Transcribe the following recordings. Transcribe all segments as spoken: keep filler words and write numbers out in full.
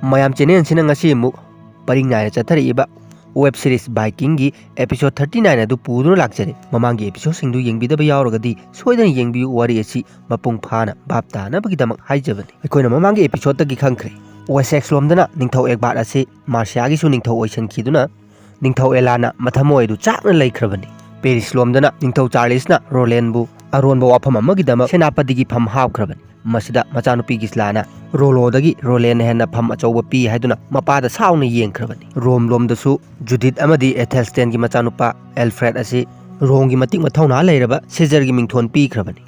ꯃꯌꯥꯝ, ꯆꯦꯅꯦꯜꯁꯤꯅ ꯉꯁꯤ ꯑꯃꯨꯛ ꯄꯔꯤꯡ ꯅꯥꯏꯅ ꯆꯠꯊꯔꯛꯏꯕ ꯋꯦꯕ ꯁꯤꯔꯤꯁ ꯕꯥꯏꯀꯤꯡꯒꯤ ꯑꯦꯄꯤꯁꯣꯗ ꯊꯥꯔꯇꯤ ꯅꯥꯏꯟ ꯑꯗꯨ ꯄꯨꯗꯨꯅ ꯂꯥꯛꯆꯔꯦ꯫ ꯃꯃꯥꯡꯒꯤ ꯑꯦꯄꯤꯁꯣꯗꯁꯤꯡꯗꯨ ꯌꯦꯡꯕꯤꯗꯕ ꯌꯥꯎꯔꯒꯗꯤ ꯁꯣꯏꯗꯅ ꯌꯦꯡꯕꯤꯌꯨ꯫ ꯋꯥꯔꯤ ꯑꯁꯤ ꯃꯄꯨꯡ ꯐꯥꯅ ꯚꯥꯞ ꯇꯥꯅꯕꯒꯤꯗꯃꯛ ꯍꯥꯏꯖꯕꯅꯤ꯫ ꯑꯩꯈꯣꯏꯅ ꯃꯃꯥꯡꯒꯤ ꯑꯦꯄꯤꯁꯣꯗꯇꯒꯤ ꯈꯪꯈ꯭ꯔꯦ, ꯋꯦꯁꯦꯛꯁ ꯂꯣꯝꯗꯅ ꯅꯤꯡꯊꯧ ꯑꯦꯛꯕꯥꯔꯠ ꯑꯁꯤ ꯃꯥꯔꯁꯤꯌꯥꯒꯤꯁꯨ ꯅꯤꯡꯊꯧ ꯑꯣꯏꯁꯤꯟꯈꯤꯗꯨꯅ, ꯅꯤꯡꯊꯧ ꯑꯦꯂꯥꯅ ꯃꯊꯃꯣꯏ ꯑꯗꯨ ꯆꯥꯛꯅ ꯂꯩꯈ꯭ꯔꯕꯅꯤ꯫ ꯄꯦꯔꯤꯁ ꯂꯣꯝꯗꯅ ꯅꯤꯡꯊꯧ ꯆꯥꯔꯂꯤꯁꯅ ꯔꯣꯂꯦꯟꯕꯨ ꯑꯔꯣꯟꯕ ꯋꯥꯐꯝ ꯑꯃꯒꯤꯗꯃꯛ ꯁꯦꯅꯥꯄꯇꯤꯒꯤ ꯐꯝ ꯍꯥꯞꯈ꯭ꯔꯕꯅꯤ꯫ ꯃꯁꯤꯗ ꯃꯆꯥꯅꯨꯄꯤ ꯒꯤꯁꯂꯥꯅ ꯔꯣꯂꯣꯗꯒꯤ ꯔꯣꯂꯦꯟꯅ ꯍꯦꯟꯅ ꯐꯝ ꯑꯆꯧꯕ ꯄꯤ ꯍꯥꯏꯗꯨꯅ ꯃꯄꯥꯗ ꯁꯥꯎꯅ ꯌꯦꯡꯈ꯭ꯔꯕꯅꯤ꯫ ꯔꯣꯝ ꯂꯣꯝꯗꯁꯨ ꯖꯨꯗꯤꯠ ꯑꯃꯗꯤ ꯑꯦꯊꯦꯜꯁꯇꯦꯟꯒꯤ ꯃꯆꯥꯅꯨꯄꯥ ꯑꯦꯜꯐ꯭ꯔꯦꯗ ꯑꯁꯤ ꯔꯣꯝꯒꯤ ꯃꯇꯤꯛ ꯃꯊꯧꯅꯥ ꯂꯩꯔꯕ ꯁꯤꯖꯔꯒꯤ ꯃꯤꯡꯊꯣꯟ ꯄꯤꯈ꯭ꯔꯕꯅꯤ꯫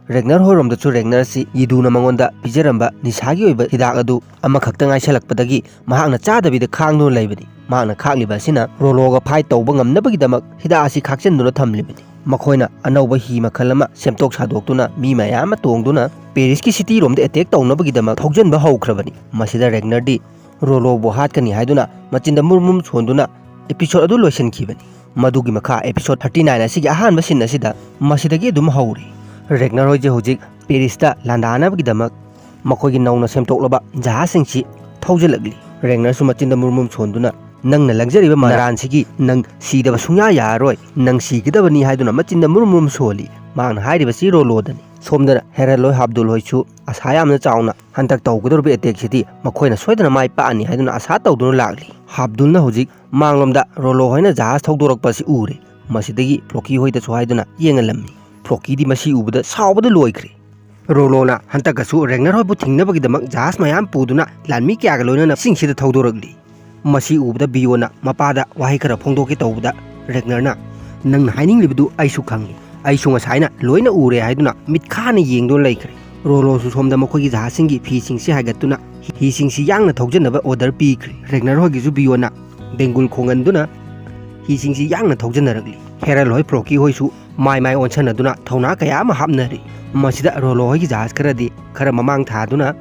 ꯔꯦꯒꯅꯔ ꯍꯣꯏꯔꯣꯝꯗꯁꯨ ꯔꯦꯒꯅꯔ ꯑꯁꯤ ꯌꯤꯗꯨꯅ ꯃꯉꯣꯟꯗ ꯄꯤꯖꯔꯝꯕ ꯅꯤꯁꯥꯒꯤ ꯑꯣꯏꯕ ꯍꯤꯗꯥꯛ ꯑꯗꯨ ꯑꯃꯈꯛꯇ ꯉꯥꯏꯁꯜꯂꯛꯄꯗꯒꯤ ꯃꯍꯥꯛꯅ ꯆꯥꯗꯕꯤꯗ ꯈꯥꯡꯗꯨꯅ ꯂꯩꯕꯅꯤ꯫ ꯃꯍꯥꯛꯅ ꯈꯥꯛꯂꯤꯕ ꯑꯁꯤꯅ ꯔꯣꯂꯣꯒ ꯐꯥꯏꯠ ꯇꯧꯕ ꯉꯝꯅꯕꯒꯤꯗꯃꯛ ꯍꯤꯗꯥꯛ ꯑꯁꯤ ꯈꯥꯛꯆꯤꯟꯗꯨꯅ ꯊꯝꯂꯤꯕꯅꯤ꯫ ꯃꯈꯣꯏꯅ ꯑꯅꯧꯕ ꯍꯤ ꯃꯈꯜ ꯑꯃ ꯁꯦꯝꯗꯣꯛ ꯁꯥꯗꯣꯛꯇꯨꯅ ꯃꯤ ꯃꯌꯥꯝ ꯑꯃ ꯇꯣꯡꯗꯨꯅ ꯄꯦꯔꯤꯁꯀꯤ ꯁꯤꯇꯤꯔꯣꯝꯗ ꯑꯦꯇꯦꯛ ꯇꯧꯅꯕꯒꯤꯗꯃꯛ ꯊꯧꯖꯤꯟꯕ ꯍꯧꯈ꯭ꯔꯕꯅꯤ꯫ ꯃꯁꯤꯗ ꯔꯦꯒꯅꯔꯗꯤ ꯔꯣꯂꯣꯕꯨ ꯍꯥꯠꯀꯅꯤ ꯍꯥꯏꯗꯨꯅ ꯃꯆꯤꯟꯗ ꯃꯨꯔ ꯃꯨꯔ ꯁꯣꯟꯗꯨꯅ ꯑꯦꯄꯤꯁꯣꯗ ꯑꯗꯨ ꯂꯣꯏꯁꯤꯟꯈꯤꯕꯅꯤ꯫ ꯃꯗꯨꯒꯤ ꯃꯈꯥ ꯑꯦꯄꯤꯁꯣꯗ ꯊꯥꯔꯇꯤ ꯅꯥꯏꯟ ꯑꯁꯤꯒꯤ ꯑꯍꯥꯟꯕ ꯁꯤꯟ ꯑꯁꯤꯗ ꯃꯁꯤꯗꯒꯤ ꯑꯗꯨꯝ ꯍꯧꯔꯤ꯫ ꯔꯦꯒꯅꯔ ꯍꯣꯏꯁꯦ ꯍꯧꯖꯤꯛ ꯄꯦꯔꯤꯁꯇ ꯂꯥꯟꯗꯥꯅꯕꯒꯤꯗꯃꯛ ꯃꯈꯣꯏꯒꯤ ꯅꯧꯅ ꯁꯦꯝꯗꯣꯛꯂꯕ ꯖꯍꯥꯖꯁꯤꯡꯁꯤ ꯊꯧꯖꯤꯜꯂꯛꯂꯤ꯫ ꯔꯦꯒꯅꯔꯁꯨ ꯃꯆꯤꯟꯗ ꯃꯨꯔ ꯃꯨꯔ ꯁꯣꯟꯗꯨꯅ, "ꯅꯪꯅ ꯂꯪꯖꯔꯤꯕ ꯃꯔꯥꯟꯁꯤꯒꯤ ꯅꯪ ꯁꯤꯗꯕ ꯁꯨꯡꯌꯥ ꯌꯥꯔꯔꯣꯏ, ꯅꯪ ꯁꯤꯒꯗꯕꯅꯤ" ꯍꯥꯏꯗꯨꯅ ꯃꯆꯤꯟꯗ ꯃꯨꯔ ꯃꯨꯔ ꯁꯣꯜꯂꯤ꯫ ꯃꯍꯥꯛꯅ ꯍꯥꯏꯔꯤꯕꯁꯤ ꯔꯣꯂꯣꯗꯅꯤ꯫ ꯁꯣꯝꯗꯅ ꯍꯦꯔꯜ ꯍꯣꯏ ꯍꯥꯕꯗꯨꯜ ꯍꯣꯏꯁꯨ ꯑꯁꯥ ꯌꯥꯝꯅ ꯆꯥꯎꯅ ꯍꯟꯗꯛ ꯇꯧꯒꯗꯧꯔꯤꯕ ꯑꯦꯇꯦꯛꯁꯤꯗꯤ ꯃꯈꯣꯏꯅ ꯁꯣꯏꯗꯅ ꯃꯥꯏ ꯄꯥꯛꯑꯅꯤ ꯍꯥꯏꯗꯨꯅ ꯑꯁꯥ ꯇꯧꯗꯨꯅ ꯂꯥꯛꯂꯤ꯫ ꯍꯥꯕꯗꯨꯜꯅ ꯍꯧꯖꯤꯛ ꯃꯥꯡꯂꯣꯝꯗ ꯔꯣꯂꯣ ꯍꯣꯏꯅ ꯖꯍꯥꯖ ꯊꯧꯗꯣꯔꯛꯄ ꯑꯁꯤ ꯎꯔꯦ꯫ ꯃꯁꯤꯗꯒꯤ ꯐ꯭ꯂꯣꯀꯤ ꯍꯣꯏꯗꯁꯨ ꯍꯥꯏꯗꯨꯅ ꯌꯦꯡꯍꯜꯂꯝꯃꯤ꯫ ꯐ꯭ꯂꯣꯀꯤꯗꯤ ꯃꯁꯤ ꯎꯕꯗ ꯁꯥꯎꯕꯗ ꯂꯣꯏꯈ꯭ꯔꯦ꯫ ꯔꯣꯂꯣꯅ ꯍꯟꯗꯛꯀꯁꯨ ꯔꯦꯒꯅꯔ ꯍꯣꯏꯕꯨ ꯊꯤꯡꯅꯕꯒꯤꯗꯃꯛ ꯖꯍꯥꯖ ꯃꯌꯥꯝ ꯄꯨꯗꯨꯅ ꯂꯥꯟꯃꯤ ꯀꯌꯥꯒ ꯂꯣꯏꯅꯅ ꯏꯁꯤꯡꯁꯤꯗ ꯊꯧꯗꯣꯔꯛꯂꯤ꯫ ꯃꯁꯤ ꯎꯕꯗ ꯕꯤꯌꯣꯅ ꯃꯄꯥꯗ ꯋꯥꯍꯩ ꯈꯔ ꯐꯣꯡꯗꯣꯛꯀꯦ ꯇꯧꯕꯗ, ꯔꯦꯒꯅꯔꯅ, "ꯅꯪꯅ ꯍꯥꯏꯅꯤꯡꯂꯤꯕꯗꯨ ꯑꯩꯁꯨ ꯈꯪꯏ, ꯑꯩꯁꯨ ꯉꯁꯥꯏꯅ ꯂꯣꯏꯅ ꯎꯔꯦ" ꯍꯥꯏꯗꯨꯅ ꯃꯤꯠꯈꯥꯅ ꯌꯦꯡꯗꯨꯅ ꯂꯩꯈ꯭ꯔꯦ꯫ ꯔꯣꯂꯣꯁꯨ ꯁꯣꯝꯗ ꯃꯈꯣꯏꯒꯤ ꯖꯍꯥꯖꯁꯤꯡꯒꯤ ꯐꯤꯁꯤꯡꯁꯤ ꯍꯥꯏꯒꯠꯇꯨꯅ ꯍꯤꯁꯤꯡꯁꯤ ꯌꯥꯡꯅ ꯊꯧꯖꯅꯕ ꯑꯣꯔꯗꯔ ꯄꯤꯈ꯭ꯔꯦ꯫ ꯔꯦꯒꯅꯔ ꯍꯣꯏꯒꯤꯁꯨ ꯕꯤꯌꯣꯅ ꯕꯦꯡꯒꯨꯜ ꯈꯣꯡꯍꯟꯗꯨꯅ ꯍꯤꯁꯤꯡꯁꯤ ꯌꯥꯡꯅ ꯊꯧꯖꯅꯔꯛꯂꯤ꯫ ꯍꯦꯔꯜ ꯍꯣꯏ, ꯐ꯭ꯂꯣꯀꯤ ꯍꯣꯏꯁꯨ ꯃꯥꯏ ꯃꯥꯏ ꯑꯣꯟꯁꯟꯅꯗꯨꯅ ꯊꯧꯅꯥ ꯀꯌꯥ ꯑꯃ ꯍꯥꯞꯅꯔꯤ꯫ ꯃꯁꯤꯗ ꯔꯣꯂꯣ ꯍꯣꯏꯒꯤ ꯖꯍꯥꯖ ꯈꯔꯗꯤ ꯈꯔ ꯃꯃꯥꯡ ꯊꯥꯗꯨꯅ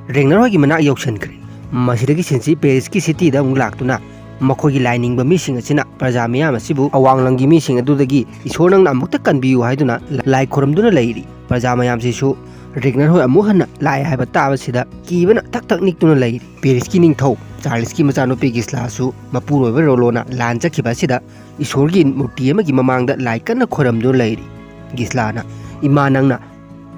ꯔꯦꯒꯅꯔ ꯍꯣꯏꯒꯤ ꯃꯅꯥꯛ ꯌꯧꯁꯤꯟꯈ꯭ꯔꯦ꯫ ꯃꯁꯤꯗꯒꯤ ꯁꯤꯟꯁꯤ ꯄꯦꯔꯤꯁꯀꯤ ꯁꯤꯇꯤꯗ ꯑꯃꯨꯛ ꯂꯥꯛꯇꯨꯅ ꯃꯈꯣꯏꯒꯤ ꯂꯥꯏꯅꯤꯡꯕ ꯃꯤꯁꯤꯡ ꯑꯁꯤꯅ ꯄ꯭ꯔꯖꯥ ꯃꯤꯌꯥꯝ ꯑꯁꯤꯕꯨ ꯑꯋꯥꯡꯂꯪꯒꯤ ꯃꯤꯁꯤꯡ ꯑꯗꯨꯗꯒꯤ "ꯏꯁꯣꯔ, ꯅꯪꯅ ꯑꯃꯨꯛꯇ ꯀꯟꯕꯤꯌꯨ" ꯍꯥꯏꯗꯨꯅ ꯂꯥꯏ ꯈꯨꯔꯨꯝꯗꯨꯅ ꯂꯩꯔꯤ꯫ ꯄ꯭ꯔꯖꯥ ꯃꯌꯥꯝꯁꯤꯁꯨ ꯔꯦꯒꯅꯔ ꯍꯣꯏ ꯑꯃꯨꯛ ꯍꯟꯅ ꯂꯥꯛꯑꯦ ꯍꯥꯏꯕ ꯇꯥꯕꯁꯤꯗ ꯀꯤꯕꯅ ꯊꯛ ꯊꯛ ꯅꯤꯛꯇꯨꯅ ꯂꯩꯔꯤ꯫ ꯄꯦꯔꯤꯁꯀꯤ ꯅꯤꯡꯊꯧ ꯆꯥꯔꯂꯤꯁꯀꯤ ꯃꯆꯥꯅꯨꯄꯤ ꯒꯤꯁꯂꯥꯁꯨ ꯃꯄꯨꯔꯣꯏꯕ ꯔꯣꯂꯣꯅ ꯂꯥꯟ ꯆꯠꯈꯤꯕ ꯑꯁꯤꯗ ꯏꯁꯣꯔꯒꯤ ꯃꯨꯔꯇꯤ ꯑꯃꯒꯤ ꯃꯃꯥꯡꯗ ꯂꯥꯏ ꯀꯟꯅ ꯈꯣꯏꯔꯝꯗꯨꯅ ꯂꯩꯔꯤ꯫ ꯒꯤꯁꯂꯥꯅ, "ꯏꯃꯥ, ꯅꯪꯅ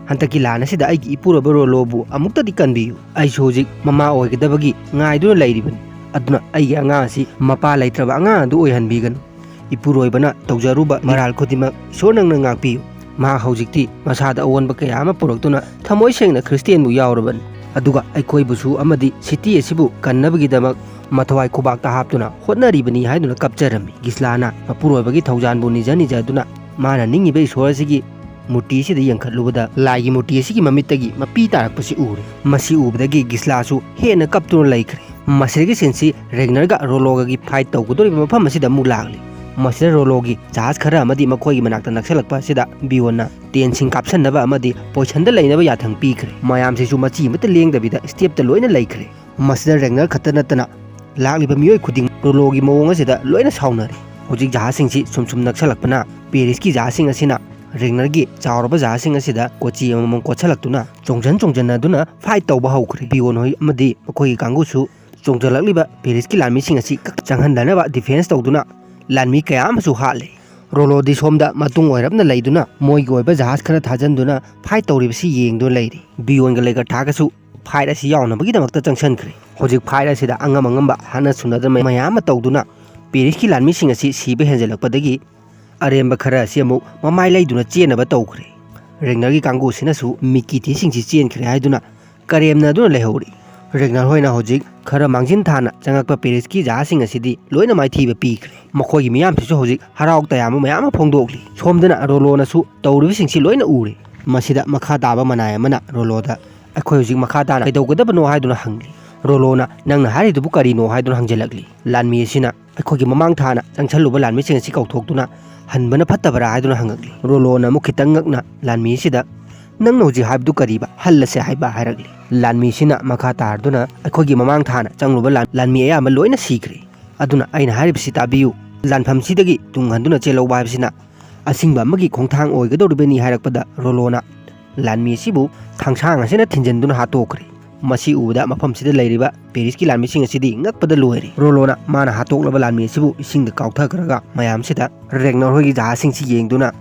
ꯍꯟꯗꯛꯀꯤ ꯂꯥꯟ ꯑꯁꯤꯗ ꯑꯩꯒꯤ ꯏꯄꯨꯔꯣꯏꯕ ꯔꯣꯂꯣꯕꯨ ꯑꯃꯨꯛꯇꯗꯤ ꯀꯟꯕꯤꯌꯨ꯫ ꯑꯩꯁꯨ ꯍꯧꯖꯤꯛ ꯃꯃꯥ ꯑꯣꯏꯒꯗꯕꯒꯤ ꯉꯥꯏꯗꯨꯅ ꯂꯩꯔꯤꯕꯅꯤ꯫ ꯑꯗꯨꯅ ꯑꯩꯒꯤ ꯑꯉꯥꯡ ꯑꯁꯤ ꯃꯄꯥ ꯂꯩꯇ꯭ꯔꯕ ꯑꯉꯥꯡ ꯑꯗꯨ ꯑꯣꯏꯍꯟꯕꯤꯒꯅꯨ꯫ ꯏꯄꯨꯔꯣꯏꯕꯅ ꯇꯧꯖꯔꯨꯕ ꯃꯔꯥꯜ ꯈꯨꯗꯤꯡꯃꯛ ꯏꯁꯣꯔ, ꯅꯪꯅ ꯉꯥꯛꯄꯤꯌꯨ꯫ ꯃꯍꯥꯛ ꯍꯧꯖꯤꯛꯇꯤ ꯃꯁꯥꯗ ꯑꯑꯣꯟꯕ ꯀꯌꯥ ꯑꯃ ꯄꯨꯔꯛꯇꯨꯅ ꯊꯃꯣꯏ ꯁꯦꯡꯅ ꯈ꯭ꯔꯤꯁꯇꯤꯌꯥꯟꯕꯨ ꯌꯥꯎꯔꯕꯅꯤ꯫ ꯑꯗꯨꯒ ꯑꯩꯈꯣꯏꯕꯨꯁꯨ ꯑꯃꯗꯤ ꯁꯤꯇꯤ ꯑꯁꯤꯕꯨ ꯀꯟꯅꯕꯒꯤꯗꯃꯛ ꯃꯊꯋꯥꯏ ꯈꯨꯕꯥꯛꯇ ꯍꯥꯞꯇꯨꯅ ꯍꯣꯠꯅꯔꯤꯕꯅꯤ" ꯍꯥꯏꯗꯨꯅ ꯀꯞꯆꯔꯝꯃꯤ꯫ ꯒꯤꯁꯂꯥꯅ ꯃꯄꯨꯔꯣꯏꯕꯒꯤ ꯊꯧꯖꯥꯟꯕꯨ ꯅꯤꯖ ꯅꯤꯖꯗꯨꯅ ꯃꯥꯅ ꯅꯤꯡꯉꯤꯕ ꯏꯁꯣꯔ ꯑꯁꯤꯒꯤ ꯃꯨꯔꯇꯤ ꯑꯁꯤꯗ ꯌꯦꯡꯈꯠꯂꯨꯕꯗ ꯂꯥꯏꯒꯤ ꯃꯨꯔꯇꯤ ꯑꯁꯤꯒꯤ ꯃꯃꯤꯠꯇꯒꯤ ꯃꯄꯤ ꯇꯥꯔꯛꯄꯁꯤ ꯎꯔꯦ꯫ ꯃꯁꯤ ꯎꯕꯗꯒꯤ ꯒꯤꯁꯂꯥꯁꯨ ꯍꯦꯟꯅ ꯀꯞꯇꯨꯅ ꯂꯩꯈ꯭ꯔꯦ꯫ ꯃꯁꯤꯗꯒꯤ ꯁꯤꯟꯁꯤ ꯔꯦꯒꯅꯔꯒ ꯔꯣꯂꯣꯒꯒꯤ ꯐꯥꯏꯠ ꯇꯧꯒꯗꯧꯔꯤꯕ ꯃꯐꯝ ꯑꯁꯤꯗ ꯑꯃꯨꯛ ꯂꯥꯛꯂꯤ꯫ ꯃꯁꯤꯗ ꯔꯣꯂꯣꯒꯤ ꯖꯍꯥꯖ ꯈꯔ ꯑꯃꯗꯤ ꯃꯈꯣꯏꯒꯤ ꯃꯅꯥꯛꯇ ꯅꯛꯁꯜꯂꯛꯄ ꯑꯁꯤꯗ ꯕꯤꯌꯣꯟꯅ ꯇꯦꯟꯁꯤꯡ ꯀꯥꯞꯁꯟꯅꯕ ꯑꯃꯗꯤ ꯄꯣꯏꯁꯟꯗ ꯂꯩꯅꯕ ꯌꯥꯊꯪ ꯄꯤꯈ꯭ꯔꯦ꯫ ꯃꯌꯥꯝꯁꯤꯁꯨ ꯃꯆꯤ ꯑꯃꯠꯇ ꯂꯦꯡꯗꯕꯤꯗ ꯁ꯭ꯇꯦꯞꯇ ꯂꯣꯏꯅ ꯂꯩꯈ꯭ꯔꯦ꯫ ꯃꯁꯤꯗ ꯔꯦꯒꯅꯔ ꯈꯛꯇ ꯅꯠꯇꯅ ꯂꯥꯛꯂꯤꯕ ꯃꯤꯑꯣꯏ ꯈꯨꯗꯤꯡ ꯔꯣꯂꯣꯒꯤ ꯃꯑꯣꯡ ꯑꯁꯤꯗ ꯂꯣꯏꯅ ꯁꯥꯎꯅꯔꯦ꯫ ꯍꯧꯖꯤꯛ ꯖꯍꯥꯖꯁꯤꯡꯁꯤ ꯁꯨꯝ ꯁꯨꯝ ꯅꯛꯁꯜꯂꯛꯄꯅ ꯄꯦꯔꯤꯁꯀꯤ ꯖꯍꯥꯖꯁꯤꯡ ꯑꯁꯤꯅ ꯔꯦꯒꯅꯔꯒꯤ ꯆꯥꯎꯔꯕ ꯖꯍꯥꯖꯁꯤꯡ ꯑꯁꯤꯗ ꯀꯣꯆꯤ ꯑꯃꯃꯝ ꯀꯣꯠꯁꯜꯂꯛꯇꯨꯅ ꯆꯣꯡꯖꯟ ꯆꯣꯡꯖꯟꯅꯗꯨꯅ ꯐꯥꯏꯠ ꯇꯧꯕ ꯍꯧꯈ꯭ꯔꯦ꯫ ꯕꯤꯌꯣꯟ ꯍꯣꯏ ꯑꯃꯗꯤ ꯃꯈꯣꯏꯒꯤ ꯀꯥꯡꯕꯨꯁꯨ ꯆꯣꯡꯖꯜꯂꯛꯂꯤꯕ ꯄꯦꯔꯤꯁꯀꯤ ꯂꯥꯟꯃꯤꯁꯤꯡ ꯑꯁꯤ ꯀꯛ-, ꯆꯪꯍꯟꯗꯅꯕ ꯗꯤꯐꯦꯟꯁ ꯇꯧꯗꯨꯅ ꯂꯥꯟꯃꯤ ꯀꯌꯥ ꯑꯃꯁꯨ ꯍꯥꯠꯂꯦ꯫ ꯔꯣꯂꯣꯗꯤ ꯁꯣꯝꯗ ꯃꯇꯨꯡ ꯑꯣꯏꯔꯞꯅ ꯂꯩꯗꯨꯅ ꯃꯣꯏꯒꯤ ꯑꯣꯏꯕ ꯖꯍꯥꯖ ꯈꯔ ꯊꯥꯖꯟꯗꯨꯅ ꯐꯥꯏꯠ ꯇꯧꯔꯤꯕꯁꯤ ꯌꯦꯡꯗꯨꯅ ꯂꯩꯔꯤ꯫ ꯕꯤꯌꯣꯟꯒ ꯂꯩꯒꯔꯊꯥꯒꯁꯨ ꯐꯥꯏꯠ ꯑꯁꯤ ꯌꯥꯎꯅꯕꯒꯤꯗꯃꯛꯇ ꯆꯪꯁꯟꯈ꯭ꯔꯦ꯫ ꯍꯧꯖꯤꯛ ꯐꯥꯏꯠ ꯑꯁꯤꯗ ꯑꯉꯝ ꯑꯉꯝꯕ ꯍꯥꯠꯅ ꯁꯨꯅꯗꯅ ꯃꯌꯥꯝ ꯑꯃ ꯇꯧꯗꯨꯅ ꯄꯦꯔꯤꯁꯀꯤ ꯂꯥꯟꯃꯤꯁꯤꯡ ꯑꯁꯤ ꯁꯤꯕ ꯍꯦꯟꯖꯜꯂꯛꯄꯗꯒꯤ ꯑꯔꯦꯝꯕ ꯈꯔ ꯑꯁꯤ ꯑꯃꯨꯛ ꯃꯃꯥꯏ ꯂꯩꯗꯨꯅ ꯆꯦꯟꯅꯕ ꯇꯧꯈ꯭ꯔꯦ꯫ ꯔꯦꯒꯅꯔꯒꯤ ꯀꯥꯡꯕꯨꯁꯤꯅꯁꯨ ꯃꯤꯀꯤꯇꯤꯁꯤꯡꯁꯤ ꯆꯦꯟꯈ꯭ꯔꯦ ꯍꯥꯏꯗꯨꯅ ꯀꯔꯦꯝꯅꯗꯨꯅ ꯂꯩꯍꯧꯔꯤ꯫ ꯔꯦꯒꯅꯔ ꯍꯣꯏꯅ ꯍꯧꯖꯤꯛ ꯈꯔ ꯃꯥꯡꯖꯤꯟ ꯊꯥꯅ ꯆꯪꯉꯛꯄ ꯄꯦꯔꯤꯁꯀꯤ ꯖꯍꯥꯖꯁꯤꯡ ꯑꯁꯤꯗꯤ ꯂꯣꯏꯅ ꯃꯥꯏꯊꯤꯕ ꯄꯤꯈ꯭ꯔꯦ꯫ ꯃꯈꯣꯏꯒꯤ ꯃꯤꯌꯥꯝꯁꯤꯁꯨ ꯍꯧꯖꯤꯛ ꯍꯔꯥꯎ ꯇꯌꯥꯝꯕ ꯃꯌꯥꯝ ꯑꯃ ꯐꯣꯡꯗꯣꯛꯂꯤ꯫ ꯁꯣꯝꯗꯅ ꯔꯣꯂꯣꯅꯁꯨ ꯇꯧꯔꯤꯕꯁꯤꯡꯁꯤ ꯂꯣꯏꯅ ꯎꯔꯦ꯫ ꯃꯁꯤꯗ ꯃꯈꯥ ꯇꯥꯕ ꯃꯅꯥꯏ ꯑꯃꯅ ꯔꯣꯂꯣꯗ, "ꯑꯩꯈꯣꯏ ꯍꯧꯖꯤꯛ ꯃꯈꯥ ꯇꯥꯅ ꯀꯩꯗꯧꯒꯗꯕꯅꯣ?" ꯍꯥꯏꯗꯨꯅ ꯍꯪꯂꯤ꯫ ꯔꯣꯂꯣꯅ, "ꯅꯪꯅ ꯍꯥꯏꯔꯤꯗꯨꯕꯨ ꯀꯔꯤꯅꯣ?" ꯍꯥꯏꯗꯨꯅ ꯍꯪꯖꯤꯜꯂꯛꯂꯤ꯫ ꯂꯥꯟꯃꯤ ꯑꯁꯤꯅ, "ꯑꯩꯈꯣꯏꯒꯤ ꯃꯃꯥꯡ ꯊꯥꯅ ꯆꯪꯁꯜꯂꯨꯕ ꯂꯥꯟꯃꯤꯁꯤꯡ ꯑꯁꯤ ꯀꯧꯊꯣꯛꯇꯨꯅ ꯍꯟꯕꯅ ꯐꯠꯇꯕ꯭ꯔꯥ?" ꯍꯥꯏꯗꯨꯅ ꯍꯪꯉꯛꯂꯤ꯫ ꯔꯣꯂꯣꯅ ꯑꯃꯨꯛ ꯈꯤꯇꯪ ꯉꯛꯅ ꯂꯥꯟꯃꯤ ꯑꯁꯤꯗ, "ꯅꯪꯅ ꯍꯧꯖꯤꯛ ꯍꯥꯏꯕꯗꯨ ꯀꯔꯤꯕ? ꯍꯜꯂꯁꯦ ꯍꯥꯏꯕ?" ꯍꯥꯏꯔꯛꯂꯤ꯫ ꯂꯥꯟꯃꯤꯁꯤꯅ ꯃꯈꯥ ꯇꯥꯔꯗꯨꯅ, "ꯑꯩꯈꯣꯏꯒꯤ ꯃꯃꯥꯡ ꯊꯥꯅ ꯆꯪꯂꯨꯕ ꯂꯥꯟ-, ꯂꯥꯟꯃꯤ ꯑꯌꯥꯝꯕ ꯂꯣꯏꯅ ꯁꯤꯈ꯭ꯔꯦ꯫ ꯑꯗꯨꯅ ꯑꯩꯅ ꯍꯥꯏꯔꯤꯕꯁꯤ ꯇꯥꯕꯤꯌꯨ, ꯂꯥꯟꯐꯝꯁꯤꯗꯒꯤ ꯇꯨꯡ ꯍꯟꯗꯨꯅ ꯆꯦꯜꯍꯧꯕ ꯍꯥꯏꯕꯁꯤꯅ ꯑꯁꯤꯡꯕ ꯑꯃꯒꯤ ꯈꯣꯡꯊꯥꯡ ꯑꯣꯏꯒꯗꯧꯔꯤꯕꯅꯤ" ꯍꯥꯏꯔꯛꯄꯗ ꯔꯣꯂꯣꯅ ꯂꯥꯟꯃꯤ ꯑꯁꯤꯕꯨ ꯈꯥꯡꯁꯥꯡ ꯑꯁꯤꯅ ꯊꯤꯟꯖꯤꯟꯗꯨꯅ ꯍꯥꯠꯇꯣꯛꯈ꯭ꯔꯦ꯫ ꯃꯁꯤ ꯎꯕꯗ ꯃꯐꯝꯁꯤꯗ ꯂꯩꯔꯤꯕ ꯄꯦꯔꯤꯁꯀꯤ ꯂꯥꯟꯃꯤꯁꯤꯡ ꯑꯁꯤꯗꯤ ꯉꯛꯄꯗ ꯂꯣꯏꯔꯦ꯫ ꯔꯣꯂꯣꯅ ꯃꯥꯅ ꯍꯥꯠꯇꯣꯛꯂꯕ ꯂꯥꯟꯃꯤ ꯑꯁꯤꯕꯨ ꯏꯁꯤꯡꯗ ꯀꯥꯎꯊꯈ꯭ꯔꯒ ꯃꯌꯥꯝꯁꯤꯗ ꯔꯦꯒꯅꯔ ꯍꯣꯏꯒꯤ ꯖꯍꯥꯖꯁꯤꯡꯁꯤ ꯌꯦꯡꯗꯨꯅ,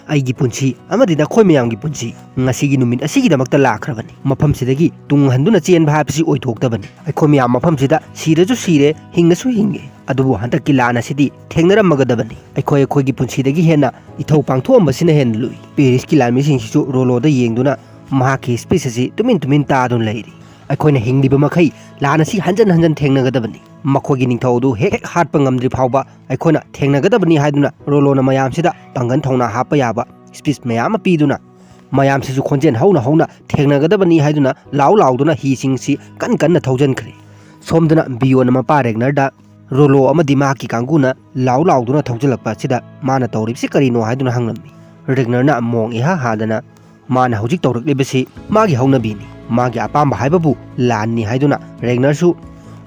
"ꯑꯩꯒꯤ ꯄꯨꯟꯁꯤ ꯑꯃꯗꯤ ꯅꯈꯣꯏ ꯃꯌꯥꯝꯒꯤ ꯄꯨꯟꯁꯤ ꯉꯁꯤꯒꯤ ꯅꯨꯃꯤꯠ ꯑꯁꯤꯒꯤꯗꯃꯛꯇ ꯂꯥꯛꯈ꯭ꯔꯕꯅꯤ꯫ ꯃꯐꯝꯁꯤꯗꯒꯤ ꯇꯨꯡ ꯍꯟꯗꯨꯅ ꯆꯦꯟꯕ ꯍꯥꯏꯕꯁꯤ ꯑꯣꯏꯊꯣꯛꯇꯕꯅꯤ꯫ ꯑꯩꯈꯣꯏ ꯃꯌꯥꯝ ꯃꯐꯝꯁꯤꯗ ꯁꯤꯔꯁꯨ ꯁꯤꯔꯦ, ꯍꯤꯡꯉꯁꯨ ꯍꯤꯡꯉꯦ꯫ ꯑꯗꯨꯕꯨ ꯍꯟꯗꯛꯀꯤ ꯂꯥꯟ ꯑꯁꯤꯗꯤ ꯊꯦꯡꯅꯔꯝꯃꯒꯗꯕꯅꯤ꯫ ꯑꯩꯈꯣꯏ ꯑꯩꯈꯣꯏꯒꯤ ꯄꯨꯟꯁꯤꯗꯒꯤ ꯍꯦꯟꯅ ꯏꯊꯧ ꯄꯥꯡꯊꯣꯛꯑꯝꯕꯁꯤꯅ ꯍꯦꯟꯅ ꯂꯨꯏ꯫" ꯄꯦꯔꯤꯁꯀꯤ ꯂꯥꯟꯃꯤꯁꯤꯡꯁꯤꯁꯨ ꯔꯣꯂꯣꯗ ꯌꯦꯡꯗꯨꯅ ꯃꯍꯥꯛꯀꯤ ꯁ꯭ꯄꯤꯆ ꯑꯁꯤ ꯇꯨꯃꯤꯟ ꯇꯨꯃꯤꯟ ꯇꯥꯗꯨꯅ ꯂꯩꯔꯤ꯫ "ꯑꯩꯈꯣꯏꯅ ꯍꯤꯡꯂꯤꯕ ꯃꯈꯩ ꯂꯥꯟ ꯑꯁꯤ ꯍꯟꯖꯟ ꯍꯟꯖꯟ ꯊꯦꯡꯅꯒꯗꯕꯅꯤ꯫ ꯃꯈꯣꯏꯒꯤ ꯅꯤꯡꯊꯧ ꯑꯗꯨ ꯍꯦꯛ ꯍꯦꯛ ꯍꯥꯠꯄ ꯉꯝꯗ꯭ꯔꯤ ꯐꯥꯎꯕ ꯑꯩꯈꯣꯏꯅ ꯊꯦꯡꯅꯒꯗꯕꯅꯤ" ꯍꯥꯏꯗꯨꯅ ꯔꯣꯂꯣꯅ ꯃꯌꯥꯝꯁꯤꯗ ꯄꯥꯡꯒꯜ ꯊꯧꯅꯥ ꯍꯥꯞꯄ ꯌꯥꯕ ꯁ꯭ꯄꯤꯆ ꯃꯌꯥꯝ ꯑꯃ ꯄꯤꯗꯨꯅ ꯃꯌꯥꯝꯁꯤꯁꯨ ꯈꯣꯟꯖꯦꯜ ꯍꯧꯅ ꯍꯧꯅ "ꯊꯦꯡꯅꯒꯗꯕꯅꯤ" ꯍꯥꯏꯗꯨꯅ ꯂꯥꯎ ꯂꯥꯎꯗꯨꯅ ꯍꯤꯁꯤꯡꯁꯤ ꯀꯟ ꯀꯟꯅ ꯊꯧꯖꯤꯟꯈ꯭ꯔꯦ꯫ ꯁꯣꯝꯗꯅ ꯕꯤꯌꯣꯟꯅ ꯃꯄꯥ ꯔꯦꯒꯅꯔꯗ ꯔꯣꯂꯣ ꯑꯃꯗꯤ ꯃꯍꯥꯛꯀꯤ ꯀꯥꯡꯕꯨꯅ ꯂꯥꯎ ꯂꯥꯎꯗꯨꯅ ꯊꯧꯖꯤꯜꯂꯛꯄ ꯑꯁꯤꯗ ꯃꯥꯅ ꯇꯧꯔꯤꯕꯁꯤ ꯀꯔꯤꯅꯣ ꯍꯥꯏꯗꯨꯅ ꯍꯪꯂꯝꯃꯤ꯫ ꯔꯦꯒꯅꯔꯅ ꯃꯣꯡ ꯏꯍꯥ ꯍꯥꯗꯅ, "ꯃꯥꯅ ꯍꯧꯖꯤꯛ ꯇꯧꯔꯛꯂꯤꯕꯁꯤ ꯃꯥꯒꯤ ꯍꯧꯅꯕꯤꯅꯤ꯫ ꯃꯥꯒꯤ ꯑꯄꯥꯝꯕ ꯍꯥꯏꯕꯕꯨ ꯂꯥꯟꯅꯤ" ꯍꯥꯏꯗꯨꯅ ꯔꯦꯒꯅꯔꯁꯨ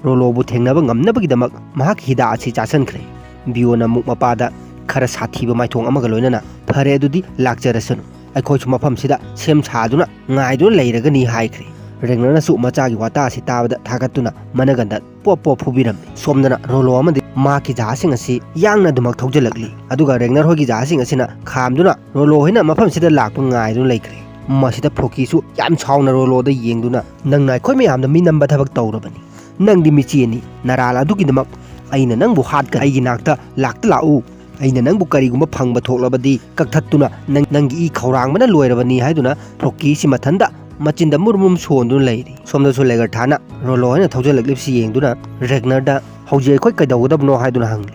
ꯔꯣꯂꯣꯕꯨ ꯊꯦꯡꯅꯕ ꯉꯝꯅꯕꯒꯤꯗꯃꯛ ꯃꯍꯥꯛꯀꯤ ꯍꯤꯗꯥꯛ ꯑꯁꯤ ꯆꯥꯁꯤꯟꯈ꯭ꯔꯦ꯫ ꯕꯤꯌꯣꯟꯅ ꯑꯃꯨꯛ ꯃꯄꯥꯗ ꯈꯔ ꯁꯥꯊꯤꯕ ꯃꯥꯏꯊꯣꯡ ꯑꯃꯒ ꯂꯣꯏꯅꯅ, "ꯐꯔꯦ, ꯑꯗꯨꯗꯤ ꯂꯥꯛꯆꯔꯁꯅꯨ꯫ ꯑꯩꯈꯣꯏꯁꯨ ꯃꯐꯝꯁꯤꯗ ꯁꯦꯝ ꯁꯥꯗꯨꯅ ꯉꯥꯏꯗꯨꯅ ꯂꯩꯔꯒꯅꯤ" ꯍꯥꯏꯈ꯭ꯔꯦ꯫ ꯔꯦꯒꯅꯔꯅꯁꯨ ꯃꯆꯥꯒꯤ ꯋꯥꯇꯥ ꯑꯁꯤ ꯇꯥꯕꯗ ꯊꯥꯒꯠꯇꯨꯅ ꯃꯅꯒꯟꯗ ꯄꯣꯞ ꯄꯣꯞ ꯐꯨꯕꯤꯔꯝꯃꯤ꯫ ꯁꯣꯝꯗꯅ ꯔꯣꯂꯣ ꯑꯃꯗꯤ ꯃꯍꯥꯛꯀꯤ ꯖꯍꯥꯖꯁꯤꯡ ꯑꯁꯤ ꯌꯥꯡꯅ ꯑꯗꯨꯃꯛ ꯊꯧꯖꯤꯜꯂꯛꯂꯤ꯫ ꯑꯗꯨꯒ ꯔꯦꯒꯅꯔ ꯍꯣꯏꯒꯤ ꯖꯍꯥꯖꯁꯤꯡ ꯑꯁꯤꯅ ꯈꯥꯝꯗꯨꯅ ꯔꯣꯂꯣ ꯍꯣꯏꯅ ꯃꯐꯝꯁꯤꯗ ꯂꯥꯛꯄ ꯉꯥꯏꯗꯨꯅ ꯂꯩꯈ꯭ꯔꯦ꯫ ꯃꯁꯤꯗ ꯐ꯭ꯔꯣꯀꯤꯁꯨ ꯌꯥꯝ ꯁꯥꯎꯅ ꯔꯣꯂꯣꯗ ꯌꯦꯡꯗꯨꯅ, "ꯅꯪꯅ ꯑꯩꯈꯣꯏ ꯃꯌꯥꯝꯗ ꯃꯤ ꯅꯝꯕ ꯊꯕꯛ ꯇꯧꯔꯕꯅꯤ꯫ ꯅꯪꯗꯤ ꯃꯤꯆꯦꯅꯤ꯫ ꯅꯔꯥꯜ ꯑꯗꯨꯒꯤꯗꯃꯛ ꯑꯩꯅ ꯅꯪꯕꯨ ꯍꯥꯠꯀꯅꯤ꯫ ꯑꯩꯒꯤ ꯅꯥꯛꯇ ꯂꯥꯛꯇ ꯂꯥꯛꯎ꯫ ꯑꯩꯅ ꯅꯪꯕꯨ ꯀꯔꯤꯒꯨꯝꯕ ꯐꯪꯕ ꯊꯣꯛꯂꯕꯗꯤ ꯀꯛꯊꯠꯇꯨꯅ ꯅꯪ, ꯅꯪꯒꯤ ꯏ ꯈꯧꯔꯥꯡꯕꯅ ꯂꯣꯏꯔꯕꯅꯤ" ꯍꯥꯏꯗꯨꯅ ꯐ꯭ꯔꯣꯀꯤꯁꯤ ꯃꯊꯟꯇ ꯃꯆꯤꯟꯗ ꯃꯨꯔꯨꯝ ꯃꯨꯔꯨꯝ ꯁꯣꯟꯗꯨꯅ ꯂꯩꯔꯤ꯫ ꯁꯣꯝꯗꯁꯨ ꯂꯦꯒꯔꯊꯥꯅ ꯔꯣꯂꯣ ꯍꯣꯏꯅ ꯊꯧꯖꯤꯜꯂꯛꯂꯤꯕꯁꯤ ꯌꯦꯡꯗꯨꯅ ꯔꯦꯒꯅꯔꯗ, "ꯍꯧꯖꯤꯛ ꯑꯩꯈꯣꯏ ꯀꯩꯗꯧꯒꯗꯕꯅꯣ?" ꯍꯥꯏꯗꯨꯅ ꯍꯪꯂꯤ꯫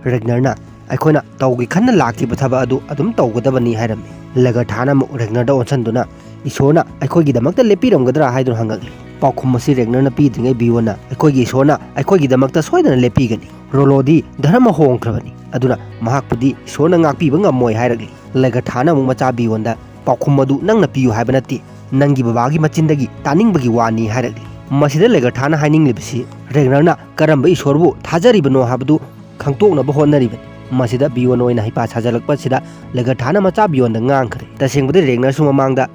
ꯔꯦꯒꯅꯔꯅ, "ꯑꯩꯈꯣꯏꯅ ꯇꯧꯒꯦ ꯈꯟꯅ ꯂꯥꯛꯈꯤꯕ ꯊꯕꯛ ꯑꯗꯨ ꯑꯗꯨꯝ ꯇꯧꯒꯗꯕꯅꯤ" ꯍꯥꯏꯔꯝꯃꯤ꯫ ꯂꯦꯒꯔꯊꯥꯅ ꯑꯃꯨꯛ ꯔꯦꯒꯅꯔꯗ ꯑꯣꯟꯁꯤꯟꯗꯨꯅ, "ꯏꯁꯣꯔꯅ ꯑꯩꯈꯣꯏꯒꯤꯗꯃꯛꯇ ꯂꯦꯞꯄꯤꯔꯝꯒꯗ꯭ꯔꯥ?" ꯍꯥꯏꯗꯨꯅ ꯍꯪꯉꯛꯂꯤ꯫ ꯄꯥꯎꯈꯨꯝ ꯑꯁꯤ ꯔꯦꯒꯅꯔꯅ ꯄꯤꯗ꯭ꯔꯤꯉꯩ ꯕꯤꯌꯣꯟꯅ, "ꯑꯩꯈꯣꯏꯒꯤ ꯏꯁꯣꯔꯅ ꯑꯩꯈꯣꯏꯒꯤꯗꯃꯛꯇ ꯁꯣꯏꯗꯅ ꯂꯦꯞꯄꯤꯒꯅꯤ꯫ ꯔꯣꯂꯣꯗꯤ ꯙꯔꯃ ꯍꯣꯡꯈ꯭ꯔꯕꯅꯤ, ꯑꯗꯨꯅ ꯃꯍꯥꯛꯄꯨꯗꯤ ꯏꯁꯣꯔꯅ ꯉꯥꯛꯄꯤꯕ ꯉꯝꯃꯣꯏ" ꯍꯥꯏꯔꯛꯂꯤ꯫ ꯂꯦꯒꯔꯊꯥꯅ ꯑꯃꯨꯛ ꯃꯆꯥ ꯕꯤꯌꯣꯟꯗ, "ꯄꯥꯎꯈꯨꯝ ꯑꯗꯨ ꯅꯪꯅ ꯄꯤꯌꯨ ꯍꯥꯏꯕ ꯅꯠꯇꯦ, ꯅꯪꯒꯤ ꯕꯕꯥꯒꯤ ꯃꯆꯤꯟꯗꯒꯤ ꯇꯥꯅꯤꯡꯕꯒꯤ ꯋꯥꯅꯤ" ꯍꯥꯏꯔꯛꯂꯤ꯫ ꯃꯁꯤꯗ ꯂꯦꯒꯔꯊꯥꯅ ꯍꯥꯏꯅꯤꯡꯂꯤꯕꯁꯤ ꯔꯦꯒꯅꯔꯅ ꯀꯔꯝꯕ ꯏꯁꯣꯔꯕꯨ ꯊꯥꯖꯔꯤꯕꯅꯣ ꯍꯥꯏꯕꯗꯨ ꯈꯪꯗꯣꯛꯅꯕ ꯍꯣꯠꯅꯔꯤꯕꯅꯤ꯫ ꯃꯁꯤꯗ ꯕꯤꯌꯣꯟ ꯑꯣꯏꯅ ꯍꯩꯄꯥ ꯁꯥꯖꯜꯂꯛꯄꯁꯤꯗ ꯂꯦꯒꯔꯊꯥꯅ ꯃꯆꯥ ꯕꯤꯌꯣꯟꯗ ꯉꯥꯡꯈ꯭ꯔꯦ꯫ ꯇꯁꯦꯡꯕꯗꯤ ꯔꯦꯒꯅꯔꯁꯨ ꯃꯃꯥꯡꯗ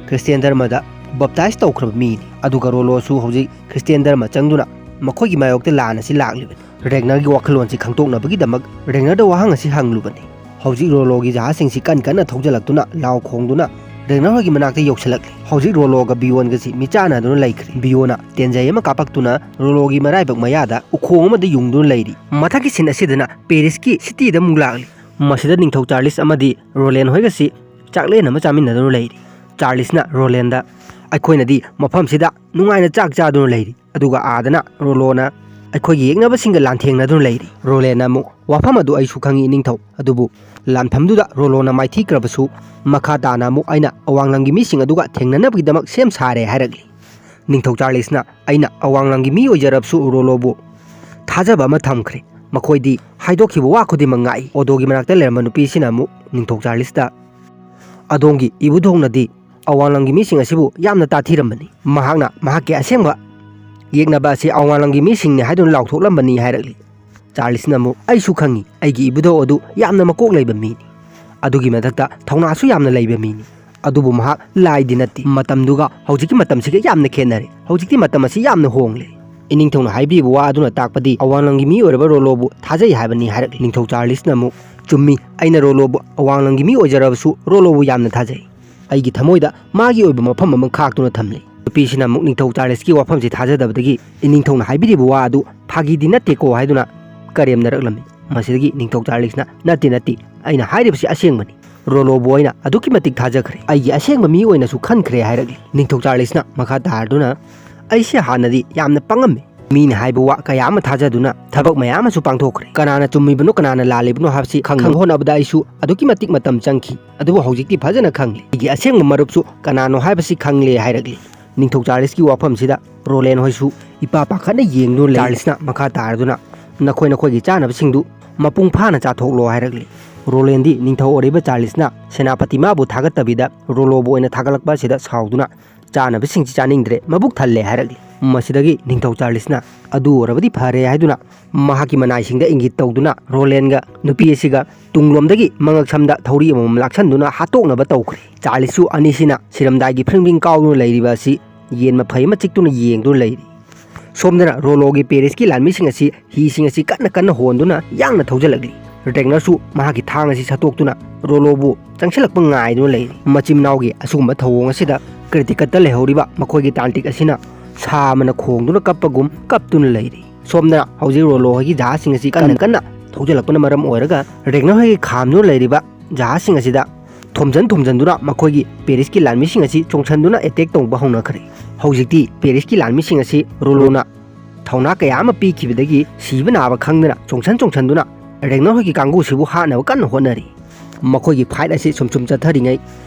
ꯈ꯭ꯔꯤꯁꯇꯤꯌꯥꯟ ꯙꯔꯃꯗ ꯕꯞꯇꯥꯏꯖ ꯇꯧꯈ꯭ꯔꯕ ꯃꯤꯅꯤ, ꯑꯗꯨꯒ ꯔꯣꯂꯣꯁꯨ ꯍꯧꯖꯤꯛ ꯈ꯭ꯔꯤꯁꯇꯤꯌꯥꯟ ꯙꯔꯃ ꯆꯪꯗꯨꯅ ꯃꯈꯣꯏꯒꯤ ꯃꯥꯌꯣꯛꯇ ꯂꯥꯟꯅ ꯑꯁꯤ ꯂꯥꯛꯂꯤꯕꯅꯤ꯫ ꯔꯦꯒꯅꯔꯒꯤ ꯋꯥꯈꯜꯂꯣꯟꯁꯤ ꯈꯪꯗꯣꯛꯅꯕꯒꯤꯗꯃꯛ ꯔꯦꯒꯅꯔꯗ ꯋꯥꯍꯪ ꯑꯁꯤ ꯍꯪꯂꯨꯕꯅꯤ꯫ ꯍꯧꯖꯤꯛ ꯔꯣꯂꯣꯒꯤ ꯖꯍꯥꯖꯁꯤꯡꯁꯤ ꯀꯟ ꯀꯟꯅ ꯊꯧꯖꯤꯜꯂꯛꯇꯨꯅ ꯂꯥꯎ ꯈꯣꯡꯗꯨꯅ ꯔꯦꯒꯅꯔ ꯍꯣꯏꯒꯤ ꯃꯅꯥꯛꯇ ꯌꯧꯁꯤꯜꯂꯛꯂꯤ꯫ ꯍꯧꯖꯤꯛ ꯔꯣꯂꯣꯒ ꯕꯤꯌꯣꯟꯒꯁꯤ ꯃꯤꯆꯥꯟꯅꯗꯨꯅ ꯂꯩꯈ꯭ꯔꯦ꯫ ꯕꯤꯌꯣꯅ ꯇꯦꯟꯖꯩ ꯑꯃ ꯀꯥꯞꯄꯛꯇꯨꯅ ꯔꯣꯂꯣꯒꯤ ꯃꯔꯥꯏꯕꯛ ꯃꯌꯥꯗ ꯎꯈꯣꯡ ꯑꯃꯗ ꯌꯨꯡꯗꯨꯅ ꯂꯩꯔꯤ꯫ ꯃꯊꯛꯀꯤ ꯁꯤꯟ ꯑꯁꯤꯗꯅ ꯄꯦꯔꯤꯁꯀꯤ ꯁꯤꯇꯤꯗ ꯑꯃꯨꯛ ꯂꯥꯛꯂꯤ꯫ ꯃꯁꯤꯗ ꯅꯤꯡꯊꯧ ꯆꯥꯔꯂꯤꯁ ꯑꯃꯗꯤ ꯔꯣꯂꯦꯟ ꯍꯣꯏꯒꯁꯤ ꯆꯥꯛꯂꯦꯟ ꯑꯃ ꯆꯥꯃꯤꯟꯅꯗꯨꯅ ꯂꯩꯔꯤ꯫ ꯆꯥꯔꯂꯤꯁꯅ ꯔꯣꯂꯦꯟꯗ, "ꯑꯩꯈꯣꯏꯅꯗꯤ ꯃꯐꯝꯁꯤꯗ ꯅꯨꯡꯉꯥꯏꯅ ꯆꯥꯛ ꯆꯥꯗꯨꯅ ꯂꯩꯔꯤ, ꯑꯗꯨꯒ ꯑꯥꯗꯅ ꯔꯣꯂꯣꯅ ꯑꯩꯈꯣꯏꯒꯤ ꯌꯦꯛꯅꯕꯁꯤꯡꯒ ꯂꯥꯟꯊꯦꯡꯅꯗꯨꯅ ꯂꯩꯔꯤ꯫" ꯔꯣꯂꯦꯟꯅ ꯑꯃꯨꯛ, "ꯋꯥꯐꯝ ꯑꯗꯨ ꯑꯩꯁꯨ ꯈꯪꯏ ꯏꯅꯤꯡꯊꯧ, ꯑꯗꯨꯕꯨ ꯂꯥꯟꯐꯝꯗꯨꯗ ꯔꯣꯂꯣꯅ ꯃꯥꯏꯊꯤꯈ꯭ꯔꯕꯁꯨ ꯃꯈꯥ ꯇꯥꯅ ꯑꯃꯨꯛ ꯑꯩꯅ ꯑꯋꯥꯡ ꯂꯝꯒꯤ ꯃꯤꯁꯤꯡ ꯑꯗꯨꯒ ꯊꯦꯡꯅꯅꯕꯒꯤꯗꯃꯛ ꯁꯦꯝ ꯁꯥꯔꯦ" ꯍꯥꯏꯔꯛꯂꯤ꯫ ꯅꯤꯡꯊꯧ ꯆꯥꯔꯂꯤꯁꯅ, "ꯑꯩꯅ ꯑꯋꯥꯡ ꯂꯝꯒꯤ ꯃꯤ ꯑꯣꯏꯖꯔꯕꯁꯨ ꯔꯣꯂꯣꯕꯨ ꯊꯥꯖꯕ ꯑꯃ ꯊꯝꯈ꯭ꯔꯦ꯫ ꯃꯈꯣꯏꯗꯤ ꯍꯥꯏꯗꯣꯛꯈꯤꯕ ꯋꯥ ꯈꯨꯗꯤꯡꯃꯛ ꯉꯥꯛꯏ꯫" ꯑꯣꯗꯣꯒꯤ ꯃꯅꯥꯛꯇ ꯂꯩꯔꯝꯕ ꯅꯨꯄꯤꯁꯤꯅ ꯑꯃꯨꯛ ꯅꯤꯡꯊꯧ ꯆꯥꯔꯂꯤꯁꯇ, "ꯑꯗꯣꯝꯒꯤ ꯏꯕꯨꯙꯧꯅꯗꯤ ꯑꯋꯥꯡ ꯂꯝꯒꯤ ꯃꯤꯁꯤꯡ ꯑꯁꯤꯕꯨ ꯌꯥꯝꯅ ꯇꯥꯊꯤꯔꯝꯕꯅꯤ꯫ ꯃꯍꯥꯛꯅ ꯃꯍꯥꯛꯀꯤ ꯑꯁꯦꯡꯕ ꯌꯦꯛꯅꯕ ꯑꯁꯤ ꯑꯋꯥꯡ ꯂꯝꯒꯤ ꯃꯤꯁꯤꯡꯅꯤ ꯍꯥꯏꯗꯨꯅ ꯂꯥꯎꯊꯣꯛꯂꯝꯕꯅꯤ" ꯍꯥꯏꯔꯛꯂꯤ꯫ ꯆꯥꯔꯂꯤꯁꯅ ꯑꯃꯨꯛ, "ꯑꯩꯁꯨ ꯈꯪꯏ, ꯑꯩꯒꯤ ꯏꯕꯨꯙꯧ ꯑꯗꯨ ꯌꯥꯝꯅ ꯃꯀꯣꯛ ꯂꯩꯕ ꯃꯤꯅꯤ꯫ ꯑꯗꯨꯒꯤ ꯃꯊꯛꯇ ꯊꯧꯅꯥꯁꯨ ꯌꯥꯝꯅ ꯂꯩꯕ ꯃꯤꯅꯤ꯫ ꯑꯗꯨꯕꯨ ꯃꯍꯥꯛ ꯂꯥꯏꯗꯤ ꯅꯠꯇꯦ꯫ ꯃꯇꯝꯗꯨꯒ ꯍꯧꯖꯤꯛꯀꯤ ꯃꯇꯝꯁꯤꯒ ꯌꯥꯝꯅ ꯈꯦꯠꯅꯔꯦ꯫ ꯍꯧꯖꯤꯛꯇꯤ ꯃꯇꯝ ꯑꯁꯤ ꯌꯥꯝꯅ ꯍꯣꯡꯂꯦ꯫ ꯏꯅꯤꯡꯊꯧꯅ ꯍꯥꯏꯕꯤꯕ ꯋꯥ ꯑꯗꯨꯅ ꯇꯥꯛꯄꯗꯤ ꯑꯋꯥꯡ ꯂꯝꯒꯤ ꯃꯤ ꯑꯣꯏꯔꯕ ꯔꯣꯂꯣꯕꯨ ꯊꯥꯖꯩ ꯍꯥꯏꯕꯅꯤ" ꯍꯥꯏꯔꯛꯂꯤ꯫ ꯅꯤꯡꯊꯧ ꯆꯥꯔꯂꯤꯁꯅ ꯑꯃꯨꯛ, "ꯆꯨꯝꯃꯤ, ꯑꯩꯅ ꯔꯣꯂꯣꯕꯨ, ꯑꯋꯥꯡ ꯂꯝꯒꯤ ꯃꯤ ꯑꯣꯏꯖꯔꯕꯁꯨ ꯔꯣꯂꯣꯕꯨ ꯌꯥꯝꯅ ꯊꯥꯖꯩ꯫ ꯑꯩꯒꯤ ꯊꯃꯣꯏꯗ ꯃꯥꯒꯤ ꯑꯣꯏꯕ ꯃꯐꯝ ꯑꯃ ꯈꯥꯛꯇꯨꯅ ꯊꯝꯂꯤ꯫" ꯅꯨꯄꯤꯁꯤꯅ ꯑꯃꯨꯛ ꯅꯤꯡꯊꯧ ꯆꯥꯔꯂꯤꯁꯀꯤ ꯋꯥꯐꯝꯁꯤ ꯊꯥꯖꯗꯕꯗꯒꯤ ꯏꯅꯤꯡꯊꯧꯅ ꯍꯥꯏꯕꯤꯔꯤꯕ ꯋꯥ ꯑꯗꯨ ꯐꯥꯒꯤꯗꯤ ꯅꯠꯇꯦꯀꯣ ꯍꯥꯏꯗꯨꯅ ꯀꯔꯦꯝꯅꯔꯛꯂꯝꯃꯤ꯫ ꯃꯁꯤꯗꯒꯤ ꯅꯤꯡꯊꯧ ꯆꯥꯔꯂꯤꯁꯅ, "ꯅꯠꯇꯦ, ꯅꯠꯇꯦ, ꯑꯩꯅ ꯍꯥꯏꯔꯤꯕꯁꯤ ꯑꯁꯦꯡꯕꯅꯤ꯫ ꯔꯣꯂꯣꯕꯨ ꯑꯩꯅ ꯑꯗꯨꯛꯀꯤ ꯃꯇꯤꯛ ꯊꯥꯖꯈ꯭ꯔꯦ꯫ ꯑꯩꯒꯤ ꯑꯁꯦꯡꯕ ꯃꯤ ꯑꯣꯏꯅꯁꯨ ꯈꯟꯈ꯭ꯔꯦ" ꯍꯥꯏꯔꯛꯂꯤ꯫ ꯅꯤꯡꯊꯧ ꯆꯥꯔꯂꯤꯁꯅ ꯃꯈꯥ ꯇꯥꯔꯗꯨꯅ, "ꯑꯩꯁꯦ ꯍꯥꯟꯅꯗꯤ ꯌꯥꯝꯅ ꯄꯪꯉꯝꯃꯤ꯫ ꯃꯤꯅ ꯍꯥꯏꯕ ꯋꯥ ꯀꯌꯥ ꯑꯃ ꯊꯥꯖꯗꯨꯅ ꯊꯕꯛ ꯃꯌꯥꯝ ꯑꯃꯁꯨ ꯄꯥꯡꯊꯣꯛꯈ꯭ꯔꯦ꯫ ꯀꯅꯥꯅ ꯆꯨꯝꯃꯤꯕꯅꯣ, ꯀꯅꯥꯅ ꯂꯥꯜꯂꯤꯕꯅꯣ ꯍꯥꯏꯕꯁꯤ ꯈꯪꯅꯕ ꯍꯣꯠꯅꯕꯗ ꯑꯩꯁꯨ ꯑꯗꯨꯛꯀꯤ ꯃꯇꯤꯛ ꯃꯇꯝ ꯆꯪꯈꯤ꯫ ꯑꯗꯨꯕꯨ ꯍꯧꯖꯤꯛꯇꯤ ꯐꯖꯅ ꯈꯪꯂꯦ꯫ ꯑꯩꯒꯤ ꯑꯁꯦꯡꯕ ꯃꯔꯨꯞꯁꯨ ꯀꯅꯥꯅꯣ ꯍꯥꯏꯕꯁꯤ ꯈꯪꯂꯦ" ꯍꯥꯏꯔꯛꯂꯤ꯫ ꯅꯤꯡꯊꯧ ꯆꯥꯔꯂꯤꯁꯀꯤ ꯋꯥꯐꯝꯁꯤꯗ ꯔꯣꯂꯦꯟ ꯍꯣꯏꯁꯨ ꯏꯄꯥ ꯄꯥꯈꯠꯅ ꯌꯦꯡꯗꯨꯅ ꯂꯩ꯫ ꯆꯥꯔꯂꯤꯁꯅ ꯃꯈꯥ ꯇꯥꯔꯗꯨꯅ, "ꯅꯈꯣꯏ ꯅꯈꯣꯏꯒꯤ ꯆꯥꯅꯕꯁꯤꯡꯗꯨ ꯃꯄꯨꯡ ꯐꯥꯅ ꯆꯥꯊꯣꯛꯂꯣ" ꯍꯥꯏꯔꯛꯂꯤ꯫ ꯔꯣꯂꯦꯟꯗꯤ ꯅꯤꯡꯊꯧ ꯑꯣꯏꯔꯤꯕ ꯆꯥꯔꯂꯤꯁꯅ ꯁꯦꯅꯥꯄꯇꯤ ꯃꯥꯕꯨ ꯊꯥꯒꯠꯇꯕꯤꯗ ꯔꯣꯂꯣꯕꯨ ꯑꯣꯏꯅ ꯊꯥꯒꯠꯂꯛꯄ ꯑꯁꯤꯗ ꯁꯥꯎꯗꯨꯅ, ꯆꯥꯅꯕꯁꯤꯡꯁꯤ ꯆꯥꯅꯤꯡꯗ꯭ꯔꯦ, ꯃꯕꯨꯛ ꯊꯜꯂꯦ ꯍꯥꯏꯔꯛꯂꯤ꯫ ꯃꯁꯤꯗꯒꯤ ꯅꯤꯡꯊꯧ ꯆꯥꯔꯂꯤꯁꯅ ꯑꯗꯨ ꯑꯣꯏꯔꯕꯗꯤ ꯐꯔꯦ ꯍꯥꯏꯗꯨꯅ ꯃꯍꯥꯛꯀꯤ ꯃꯅꯥꯏꯁꯤꯡꯗ ꯏꯪꯒꯤꯠ ꯇꯧꯗꯨꯅ ꯔꯣꯂꯦꯟꯒ ꯅꯨꯄꯤ ꯑꯁꯤꯒ ꯇꯨꯡꯂꯣꯝꯗꯒꯤ ꯃꯉꯛꯁꯝꯗ ꯊꯧꯔꯤ ꯑꯃꯃꯝ ꯂꯥꯛꯁꯟꯗꯨꯅ ꯍꯥꯠꯇꯣꯛꯅꯕ ꯇꯧꯈ꯭ꯔꯦ꯫ ꯆꯥꯔꯂꯤꯁꯁꯨ ꯑꯅꯤꯁꯤꯅ ꯁꯤꯔꯝꯗꯥꯏꯒꯤ ꯐ꯭ꯔꯤꯡ ꯐ꯭ꯔꯤꯡ ꯀꯥꯎꯗꯨꯅ ꯂꯩꯔꯤꯕ ꯑꯁꯤ ꯌꯦꯟ ꯃꯐꯩ ꯑꯃ ꯆꯤꯛꯇꯨꯅ ꯌꯦꯡꯗꯨꯅ ꯂꯩꯔꯤ꯫ ꯁꯣꯝꯗꯅ ꯔꯣꯂꯣꯒꯤ ꯄꯦꯔꯤꯁꯀꯤ ꯂꯥꯟꯃꯤꯁꯤꯡ ꯑꯁꯤ ꯍꯤꯁꯤꯡ ꯑꯁꯤ ꯀꯟꯅ ꯀꯟꯅ ꯍꯣꯟꯗꯨꯅ ꯌꯥꯡꯅ ꯊꯧꯖꯤꯜꯂꯛꯂꯤ꯫ ꯔꯦꯒꯅꯔꯁꯨ ꯃꯍꯥꯛꯀꯤ ꯊꯥꯡ ꯑꯁꯤ ꯁꯠꯇꯣꯛꯇꯨꯅ ꯔꯣꯂꯣꯕꯨ ꯆꯪꯁꯤꯜꯂꯛꯄ ꯉꯥꯏꯗꯨꯅ ꯂꯩꯔꯤ꯫ ꯃꯆꯤꯟ ꯃꯅꯥꯎꯒꯤ ꯑꯁꯤꯒꯨꯝꯕ ꯊꯧꯑꯣꯡ ꯑꯁꯤꯗ ꯀ꯭ꯔꯤꯇꯤꯀꯠꯇ ꯂꯩꯍꯧꯔꯤꯕ ꯃꯈꯣꯏꯒꯤ ꯇꯥꯟꯇꯤꯛ ꯑꯁꯤꯅ ꯁꯥ ꯑꯃꯅ ꯈꯣꯡꯗꯨꯅ ꯀꯞꯄꯒꯨꯝ ꯀꯞꯇꯨꯅ ꯂꯩꯔꯤ꯫ ꯁꯣꯝꯗꯅ ꯍꯧꯖꯤꯛ ꯔꯣꯂꯣ ꯍꯣꯏꯒꯤ ꯖꯍꯥꯖꯁꯤꯡ ꯑꯁꯤ ꯀꯟꯅ ꯀꯟꯅ ꯊꯧꯖꯤꯜꯂꯛꯄꯅ ꯃꯔꯝ ꯑꯣꯏꯔꯒ ꯔꯦꯒꯅꯔ ꯍꯣꯏꯒꯤ ꯈꯥꯝꯗꯨꯅ ꯂꯩꯔꯤꯕ ꯖꯍꯥꯖꯁꯤꯡ ꯑꯁꯤꯗ ꯊꯣꯝꯖꯤꯟ ꯊꯣꯝꯖꯤꯟꯗꯨꯅ ꯃꯈꯣꯏꯒꯤ ꯄꯦꯔꯤꯁꯀꯤ ꯂꯥꯟꯃꯤꯁꯤꯡ ꯑꯁꯤ ꯆꯣꯡꯁꯤꯟꯗꯨꯅ ꯑꯦꯇꯦꯛ ꯇꯧꯕ ꯍꯧꯅꯈ꯭ꯔꯦ꯫ ꯍꯧꯖꯤꯛꯇꯤ ꯄꯦꯔꯤꯁꯀꯤ ꯂꯥꯟꯃꯤꯁꯤꯡ ꯑꯁꯤ ꯔꯣꯂꯣꯅ ꯊꯧꯅꯥ ꯀꯌꯥ ꯑꯃ ꯄꯤꯈꯤꯕꯗꯒꯤ ꯁꯤꯕ ꯅꯥꯕ ꯈꯪꯗꯅ ꯆꯣꯡꯁꯟ ꯆꯣꯡꯁꯟꯗꯨꯅ ꯔꯦꯒꯅꯔ ꯍꯣꯏꯒꯤ ꯀꯥꯡꯕꯨꯁꯤꯕꯨ ꯍꯥꯠꯅꯕ ꯀꯟꯅ ꯍꯣꯠꯅꯔꯤ꯫ ꯃꯈꯣꯏꯒꯤ ꯐꯥꯏꯠ ꯑꯁꯤ ꯁꯨꯝ ꯁꯨꯝ ꯆꯠꯊꯔꯤꯉꯩ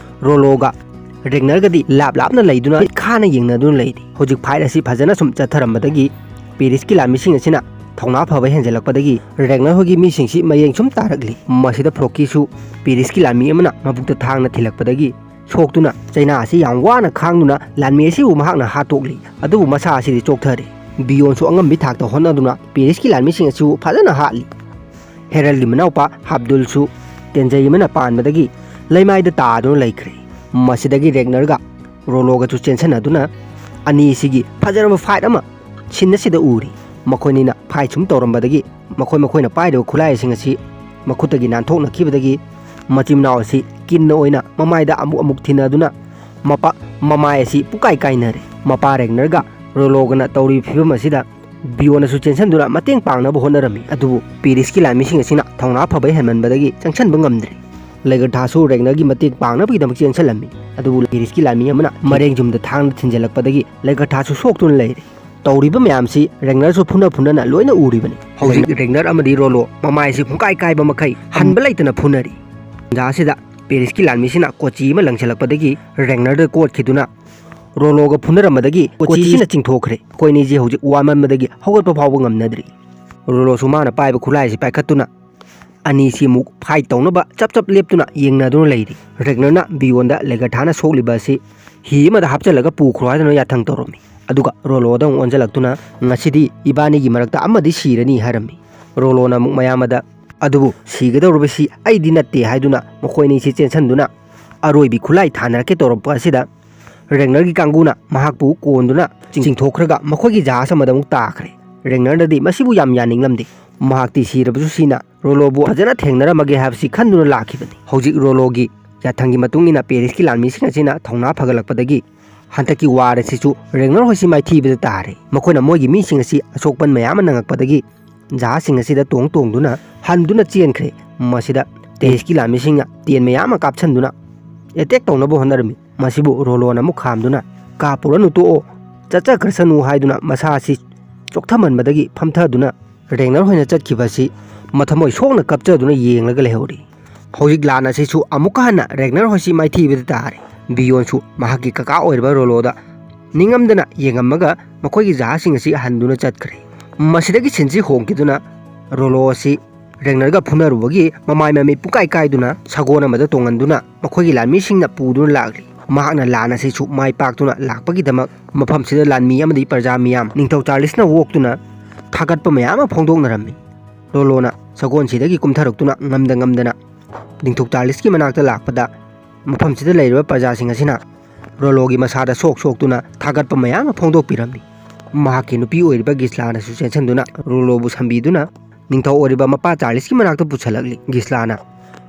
ꯔꯣꯂꯣꯒ ꯔꯦꯒꯅꯔꯒꯗꯤ ꯂꯥꯞ ꯂꯥꯞꯅ ꯂꯩꯗꯨꯅ ꯃꯤꯠ ꯈꯥꯅ ꯌꯦꯡꯅꯗꯨꯅ ꯂꯩꯔꯤ꯫ ꯍꯧꯖꯤꯛ ꯐꯥꯏꯠ ꯑꯁꯤ ꯐꯖꯅ ꯁꯨꯝ ꯆꯠꯊꯔꯝꯕꯗꯒꯤ ꯄꯦꯔꯤꯁꯀꯤ ꯂꯥꯟꯃꯤꯁꯤꯡ ꯑꯁꯤꯅ ꯊꯧꯅꯥ ꯐꯕ ꯍꯦꯟꯖꯜꯂꯛꯄꯗꯒꯤ ꯔꯦꯒꯅꯔ ꯍꯣꯏꯒꯤ ꯃꯤꯁꯤꯡꯁꯤ ꯃꯌꯦꯡ ꯁꯨꯝ ꯇꯥꯔꯛꯂꯤ꯫ ꯃꯁꯤꯗ ꯐ꯭ꯔꯣꯀꯤꯁꯨ ꯄꯦꯔꯤꯁꯀꯤ ꯂꯥꯟꯃꯤ ꯑꯃꯅ ꯃꯕꯨꯛꯇ ꯊꯥꯡꯅ ꯊꯤꯜꯂꯛꯄꯗꯒꯤ ꯁꯣꯛꯇꯨꯅ ꯆꯩꯅꯥ ꯑꯁꯤ ꯌꯥꯝ ꯋꯥꯅ ꯈꯥꯡꯗꯨꯅ ꯂꯥꯟꯃꯤ ꯑꯁꯤꯕꯨ ꯃꯍꯥꯛꯅ ꯍꯥꯠꯇꯣꯛꯂꯤ꯫ ꯑꯗꯨꯕꯨ ꯃꯁꯥ ꯑꯁꯤꯗꯤ ꯆꯣꯛꯊꯔꯦ꯫ ꯕꯤꯌꯣꯟꯁꯨ ꯑꯉꯝꯕꯤ ꯊꯥꯛꯇ ꯍꯣꯠꯅꯗꯨꯅ ꯄꯦꯔꯤꯁꯀꯤ ꯂꯥꯟꯃꯤꯁꯤꯡ ꯑꯁꯤꯕꯨ ꯐꯖꯅ ꯍꯥꯠꯂꯤ꯫ ꯍꯦꯔꯜꯒꯤ ꯃꯅꯥꯎꯄꯥ ꯍꯥꯞꯗꯨꯜꯁꯨ ꯇꯦꯟꯖꯩ ꯑꯃꯅ ꯄꯥꯟꯕꯗꯒꯤ ꯂꯩꯃꯥꯏꯗ ꯇꯥꯗꯨꯅ ꯂꯩꯈ꯭ꯔꯦ꯫ ꯃꯁꯤꯗꯒꯤ ꯔꯦꯒꯅꯔꯒ ꯔꯣꯂꯣꯒꯁꯨ ꯆꯦꯟꯁꯤꯟꯅꯗꯨꯅ ꯑꯅꯤꯁꯤꯒꯤ ꯐꯖꯔꯕ ꯐꯥꯏꯠ ꯑꯃ ꯁꯤꯟ ꯑꯁꯤꯗ ꯎꯔꯤ꯫ ꯃꯈꯣꯏꯅꯤꯅ ꯐꯥꯏꯠ ꯁꯨꯝ ꯇꯧꯔꯝꯕꯗꯒꯤ ꯃꯈꯣꯏ ꯃꯈꯣꯏꯅ ꯄꯥꯏꯔꯤꯕ ꯈꯨꯠꯂꯥꯏꯁꯤꯡ ꯑꯁꯤ ꯃꯈꯨꯠꯇꯒꯤ ꯅꯥꯟꯊꯣꯛꯅꯈꯤꯕꯗꯒꯤ ꯃꯆꯤꯟ ꯃꯅꯥꯎ ꯑꯁꯤ ꯀꯤꯟꯅ ꯑꯣꯏꯅ ꯃꯃꯥꯏꯗ ꯑꯃꯨꯛ ꯑꯃꯨꯛ ꯊꯤꯟꯅꯗꯨꯅ ꯃꯄꯥ ꯃꯃꯥꯏ ꯑꯁꯤ ꯄꯨꯀꯥꯏ ꯀꯥꯏꯅꯔꯦ꯫ ꯃꯄꯥ ꯔꯦꯒꯅꯔꯒ ꯔꯣꯂꯣꯒꯅ ꯇꯧꯔꯤꯕ ꯐꯤꯕꯝ ꯑꯁꯤꯗ ꯕꯤꯌꯣꯅꯁꯨ ꯆꯦꯟꯁꯤꯟꯗꯨꯅ ꯃꯇꯦꯡ ꯄꯥꯡꯅꯕ ꯍꯣꯠꯅꯔꯝꯃꯤ꯫ ꯑꯗꯨꯕꯨ ꯄꯦꯔꯤꯁꯀꯤ ꯂꯥꯟꯃꯤꯁꯤꯡ ꯑꯁꯤꯅ ꯊꯧꯅꯥ ꯐꯕ ꯍꯦꯟꯃꯟꯕꯗꯒꯤ ꯆꯪꯁꯤꯟꯕ ꯉꯝꯗ꯭ꯔꯦ꯫ ꯂꯩꯒꯔꯊꯥꯁꯨ ꯔꯦꯒꯅꯔꯒꯤ ꯃꯇꯦꯡ ꯄꯥꯡꯅꯕꯒꯤꯗꯃꯛ ꯆꯦꯟꯁꯤꯜꯂꯝꯃꯤ꯫ ꯑꯗꯨꯕꯨ ꯄꯦꯔꯤꯁꯀꯤ ꯂꯥꯟꯃꯤ ꯑꯃꯅ ꯃꯔꯦꯡ ꯌꯨꯝꯗ ꯊꯥꯡꯅ ꯊꯤꯟꯖꯤꯜꯂꯛꯄꯗꯒꯤ ꯂꯩꯒꯔꯊꯥꯁꯨ ꯁꯣꯛꯇꯨꯅ ꯂꯩꯔꯦ꯫ ꯇꯧꯔꯤꯕ ꯃꯌꯥꯝꯁꯤ ꯔꯦꯒꯅꯔꯁꯨ ꯐꯨꯅ ꯐꯨꯅꯅ ꯂꯣꯏꯅ ꯎꯔꯤꯕꯅꯤ꯫ ꯍꯧꯖꯤꯛ ꯔꯦꯒꯅꯔ ꯑꯃꯗꯤ ꯔꯣꯂꯣ ꯃꯃꯥꯏꯁꯤ ꯄꯨꯡꯀꯥꯏ ꯀꯥꯏꯕ ꯃꯈꯩ ꯍꯟꯕ ꯂꯩꯇꯅ ꯐꯨꯅꯔꯤ꯫ ꯇꯥꯟꯖꯥ ꯑꯁꯤꯗ ꯄꯦꯔꯤꯁꯀꯤ ꯂꯥꯟꯃꯤꯁꯤꯅ ꯀꯣꯆꯤ ꯑꯃ ꯂꯪꯁꯤꯜꯂꯛꯄꯗꯒꯤ ꯔꯦꯒꯅꯔꯗ ꯀꯣꯠꯈꯤꯗꯨꯅ ꯔꯣꯂꯣꯒ ꯐꯨꯅꯔꯝꯕꯗꯒꯤ ꯀꯣꯆꯤꯁꯤꯅ ꯆꯤꯡꯊꯣꯛꯈ꯭ꯔꯦ꯫ ꯃꯈꯣꯏ ꯑꯅꯤꯁꯤ ꯍꯧꯖꯤꯛ ꯋꯥꯃꯟꯕꯗꯒꯤ ꯍꯧꯒꯠꯄ ꯐꯥꯎꯕ ꯉꯝꯅꯗ꯭ꯔꯤ꯫ ꯔꯣꯂꯣꯁꯨ ꯃꯥꯅ ꯄꯥꯏꯕ ꯈꯨꯠꯂꯥꯏ ꯑꯁꯤ ꯄꯥꯏꯈꯠꯇꯨꯅ ꯑꯅꯤꯁꯤ ꯑꯃꯨꯛ ꯐꯥꯏꯠ ꯇꯧꯅꯕ ꯆꯞ ꯆꯞ ꯂꯦꯞꯇꯨꯅ ꯌꯦꯡꯅꯗꯨꯅ ꯂꯩꯔꯤ꯫ ꯔꯦꯒꯅꯔꯅ ꯕꯤꯌꯣꯟꯗ ꯂꯦꯒꯔꯊꯥꯅ ꯁꯣꯛꯂꯤꯕ ꯑꯁꯤ ꯍꯤ ꯑꯃꯗ ꯍꯥꯞꯆꯤꯜꯂꯒ ꯄꯨꯈ꯭ꯔꯣ ꯍꯥꯏꯗꯨꯅ ꯌꯥꯊꯪ ꯇꯧꯔꯝꯃꯤ꯫ ꯑꯗꯨꯒ ꯔꯣꯂꯣꯗ ꯑꯃꯨꯛ ꯑꯣꯟꯁꯤꯜꯂꯛꯇꯨꯅ, "ꯉꯁꯤꯗꯤ ꯏꯕꯥꯅꯤꯒꯤ ꯃꯔꯛꯇ ꯑꯃꯗꯤ ꯁꯤꯔꯅꯤ" ꯍꯥꯏꯔꯝꯃꯤ꯫ ꯔꯣꯂꯣꯅ ꯑꯃꯨꯛ ꯃꯌꯥꯝꯗ, "ꯑꯗꯨꯕꯨ ꯁꯤꯒꯗꯧꯔꯤꯕꯁꯤ ꯑꯩꯗꯤ ꯅꯠꯇꯦ" ꯍꯥꯏꯗꯨꯅ ꯃꯈꯣꯏ ꯑꯅꯤꯁꯤ ꯆꯦꯟꯁꯤꯟꯗꯨꯅ ꯑꯔꯣꯏꯕꯤ ꯈꯨꯠꯂꯥꯏ ꯊꯥꯅꯔꯛꯀꯦ ꯇꯧꯔꯛꯄ ꯑꯁꯤꯗ, ꯔꯦꯒꯅꯔꯒꯤ ꯀꯥꯡꯕꯨꯅ ꯃꯍꯥꯛꯄꯨ ꯀꯣꯟꯗꯨꯅ ꯆꯤꯡꯊꯣꯛꯈ꯭ꯔꯒ ꯃꯈꯣꯏꯒꯤ ꯖꯍꯥꯖ ꯑꯃꯗ ꯑꯃꯨꯛ ꯇꯥꯈ꯭ꯔꯦ꯫ ꯔꯦꯒꯅꯔꯅꯗꯤ ꯃꯁꯤꯕꯨ ꯌꯥꯝ ꯌꯥꯅꯤꯡꯂꯝꯗꯦ꯫ ꯃꯍꯥꯛꯇꯤ ꯁꯤꯔꯕꯁꯨ ꯁꯤꯅ ꯔꯣꯂꯣꯕꯨ ꯐꯖꯅ ꯊꯦꯡꯅꯔꯝꯃꯒꯦ ꯍꯥꯏꯕꯁꯤ ꯈꯟꯗꯨꯅ ꯂꯥꯛꯈꯤꯕꯅꯤ꯫ ꯍꯧꯖꯤꯛ ꯔꯣꯂꯣꯒꯤ ꯌꯥꯊꯪꯒꯤ ꯃꯇꯨꯡ ꯏꯟꯅ ꯄꯦꯔꯤꯁꯀꯤ ꯂꯥꯟꯃꯤꯁꯤꯡ ꯑꯁꯤꯅ ꯊꯧꯅꯥ ꯐꯒꯠꯂꯛꯄꯗꯒꯤ ꯍꯟꯗꯛꯀꯤ ꯋꯥꯔ ꯑꯁꯤꯁꯨ ꯔꯦꯒꯅꯔ ꯍꯣꯏꯁꯤ ꯃꯥꯏꯊꯤꯕꯗ ꯇꯥꯔꯦ꯫ ꯃꯈꯣꯏꯅ ꯃꯣꯏꯒꯤ ꯃꯤꯁꯤꯡ ꯑꯁꯤ ꯑꯁꯣꯛꯄꯟ ꯃꯌꯥꯝ ꯑꯃ ꯅꯪꯉꯛꯄꯗꯒꯤ ꯖꯍꯥꯖꯁꯤꯡ ꯑꯁꯤꯗ ꯇꯣꯡ ꯇꯣꯡꯗꯨꯅ ꯍꯟꯗꯨꯅ ꯆꯦꯟꯈ꯭ꯔꯦ꯫ ꯃꯁꯤꯗ ꯄꯦꯔꯤꯁꯀꯤ ꯂꯥꯟꯃꯤꯁꯤꯡꯅ ꯇꯦꯟ ꯃꯌꯥꯝ ꯑꯃ ꯀꯥꯞꯁꯤꯟꯗꯨꯅ ꯑꯦꯇꯦꯛ ꯇꯧꯅꯕ ꯍꯣꯠꯅꯔꯝꯃꯤ꯫ ꯃꯁꯤꯕꯨ ꯔꯣꯂꯣꯅ ꯑꯃꯨꯛ ꯈꯥꯝꯗꯨꯅ, "ꯀꯥꯞꯄꯨꯔꯅꯨ, ꯇꯣꯛꯑꯣ, ꯆꯠꯆꯈ꯭ꯔꯁꯅꯨ" ꯍꯥꯏꯗꯨꯅ ꯃꯁꯥ ꯑꯁꯤ ꯆꯣꯛꯊꯃꯟꯕꯗꯒꯤ ꯐꯝꯊꯗꯨꯅ ꯔꯦꯒꯅꯔ ꯍꯣꯏꯅ ꯆꯠꯈꯤꯕ ꯑꯁꯤ ꯃꯊꯃꯣꯏ ꯁꯣꯛꯅ ꯀꯞꯆꯗꯨꯅ ꯌꯦꯡꯂꯒ ꯂꯩꯍꯧꯔꯤ꯫ ꯍꯧꯖꯤꯛ ꯂꯥꯟ ꯑꯁꯤꯁꯨ ꯑꯃꯨꯛꯀ ꯍꯟꯅ ꯔꯦꯒꯅꯔ ꯍꯣꯏꯁꯤ ꯃꯥꯏꯊꯤꯕꯗ ꯇꯥꯔꯦ꯫ ꯕꯤꯌꯣꯟꯁꯨ ꯃꯍꯥꯛꯀꯤ ꯀꯀꯥ ꯑꯣꯏꯔꯤꯕ ꯔꯣꯂꯣꯗ ꯅꯤꯡꯉꯝꯗꯅ ꯌꯦꯡꯉꯝꯃꯒ ꯃꯈꯣꯏꯒꯤ ꯖꯍꯥꯖꯁꯤꯡ ꯑꯁꯤ ꯍꯟꯗꯨꯅ ꯆꯠꯈ꯭ꯔꯦ꯫ ꯃꯁꯤꯗꯒꯤ ꯁꯤꯟꯁꯤ ꯍꯣꯡꯈꯤꯗꯨꯅ ꯔꯣꯂꯣ ꯑꯁꯤ ꯔꯦꯒꯅꯔꯒ ꯐꯨꯅꯔꯨꯕꯒꯤ ꯃꯃꯥꯏ ꯃꯃꯤꯠ ꯄꯨꯡꯀꯥꯏ ꯀꯥꯏꯗꯨꯅ ꯁꯒꯣꯜ ꯑꯃꯗ ꯇꯣꯡꯍꯟꯗꯨꯅ ꯃꯈꯣꯏꯒꯤ ꯂꯥꯟꯃꯤꯁꯤꯡꯅ ꯄꯨꯗꯨꯅ ꯂꯥꯛꯂꯤ꯫ ꯃꯍꯥꯛꯅ ꯂꯥꯟ ꯑꯁꯤꯁꯨ ꯃꯥꯏ ꯄꯥꯛꯇꯨꯅ ꯂꯥꯛꯄꯒꯤꯗꯃꯛ ꯃꯐꯝꯁꯤꯗ ꯂꯥꯟꯃꯤ ꯑꯃꯗꯤ ꯄ꯭ꯔꯖꯥ ꯃꯤꯌꯥꯝ ꯅꯤꯡꯊꯧ ꯆꯥꯔꯂꯤꯁꯅ ꯑꯣꯛꯇꯨꯅ ꯊꯥꯒꯠꯄ ꯃꯌꯥꯝ ꯑꯃ ꯐꯣꯡꯗꯣꯛꯅꯔꯝꯃꯤ꯫ ꯔꯣꯂꯣꯅ ꯁꯒꯣꯜꯁꯤꯗꯒꯤ ꯀꯨꯝꯊꯔꯛꯇꯨꯅ ꯉꯝꯗ ꯉꯝꯗꯅ ꯅꯤꯡꯊꯧ ꯆꯥꯔꯂꯤꯁꯀꯤ ꯃꯅꯥꯛꯇ ꯂꯥꯛꯄꯗ, ꯃꯐꯝꯁꯤꯗ ꯂꯩꯔꯤꯕ ꯄ꯭ꯔꯖꯥꯁꯤꯡ ꯑꯁꯤꯅ ꯔꯣꯂꯣꯒꯤ ꯃꯁꯥꯗ ꯁꯣꯛ ꯁꯣꯛꯇꯨꯅ ꯊꯥꯒꯠꯄ ꯃꯌꯥꯝ ꯑꯃ ꯐꯣꯡꯗꯣꯛꯄꯤꯔꯝꯃꯤ꯫ ꯃꯍꯥꯛꯀꯤ ꯅꯨꯄꯤ ꯑꯣꯏꯔꯤꯕ ꯒꯤꯁꯂꯥꯅꯁꯨ ꯆꯦꯟꯁꯤꯟꯗꯨꯅ ꯔꯣꯂꯣꯕꯨ ꯁꯝꯕꯤꯗꯨꯅ ꯅꯤꯡꯊꯧ ꯑꯣꯏꯔꯤꯕ ꯃꯄꯥ ꯆꯥꯔꯂꯤꯁꯀꯤ ꯃꯅꯥꯛꯇ ꯄꯨꯁꯜꯂꯛꯂꯤ꯫ ꯒꯤꯁꯂꯥꯅ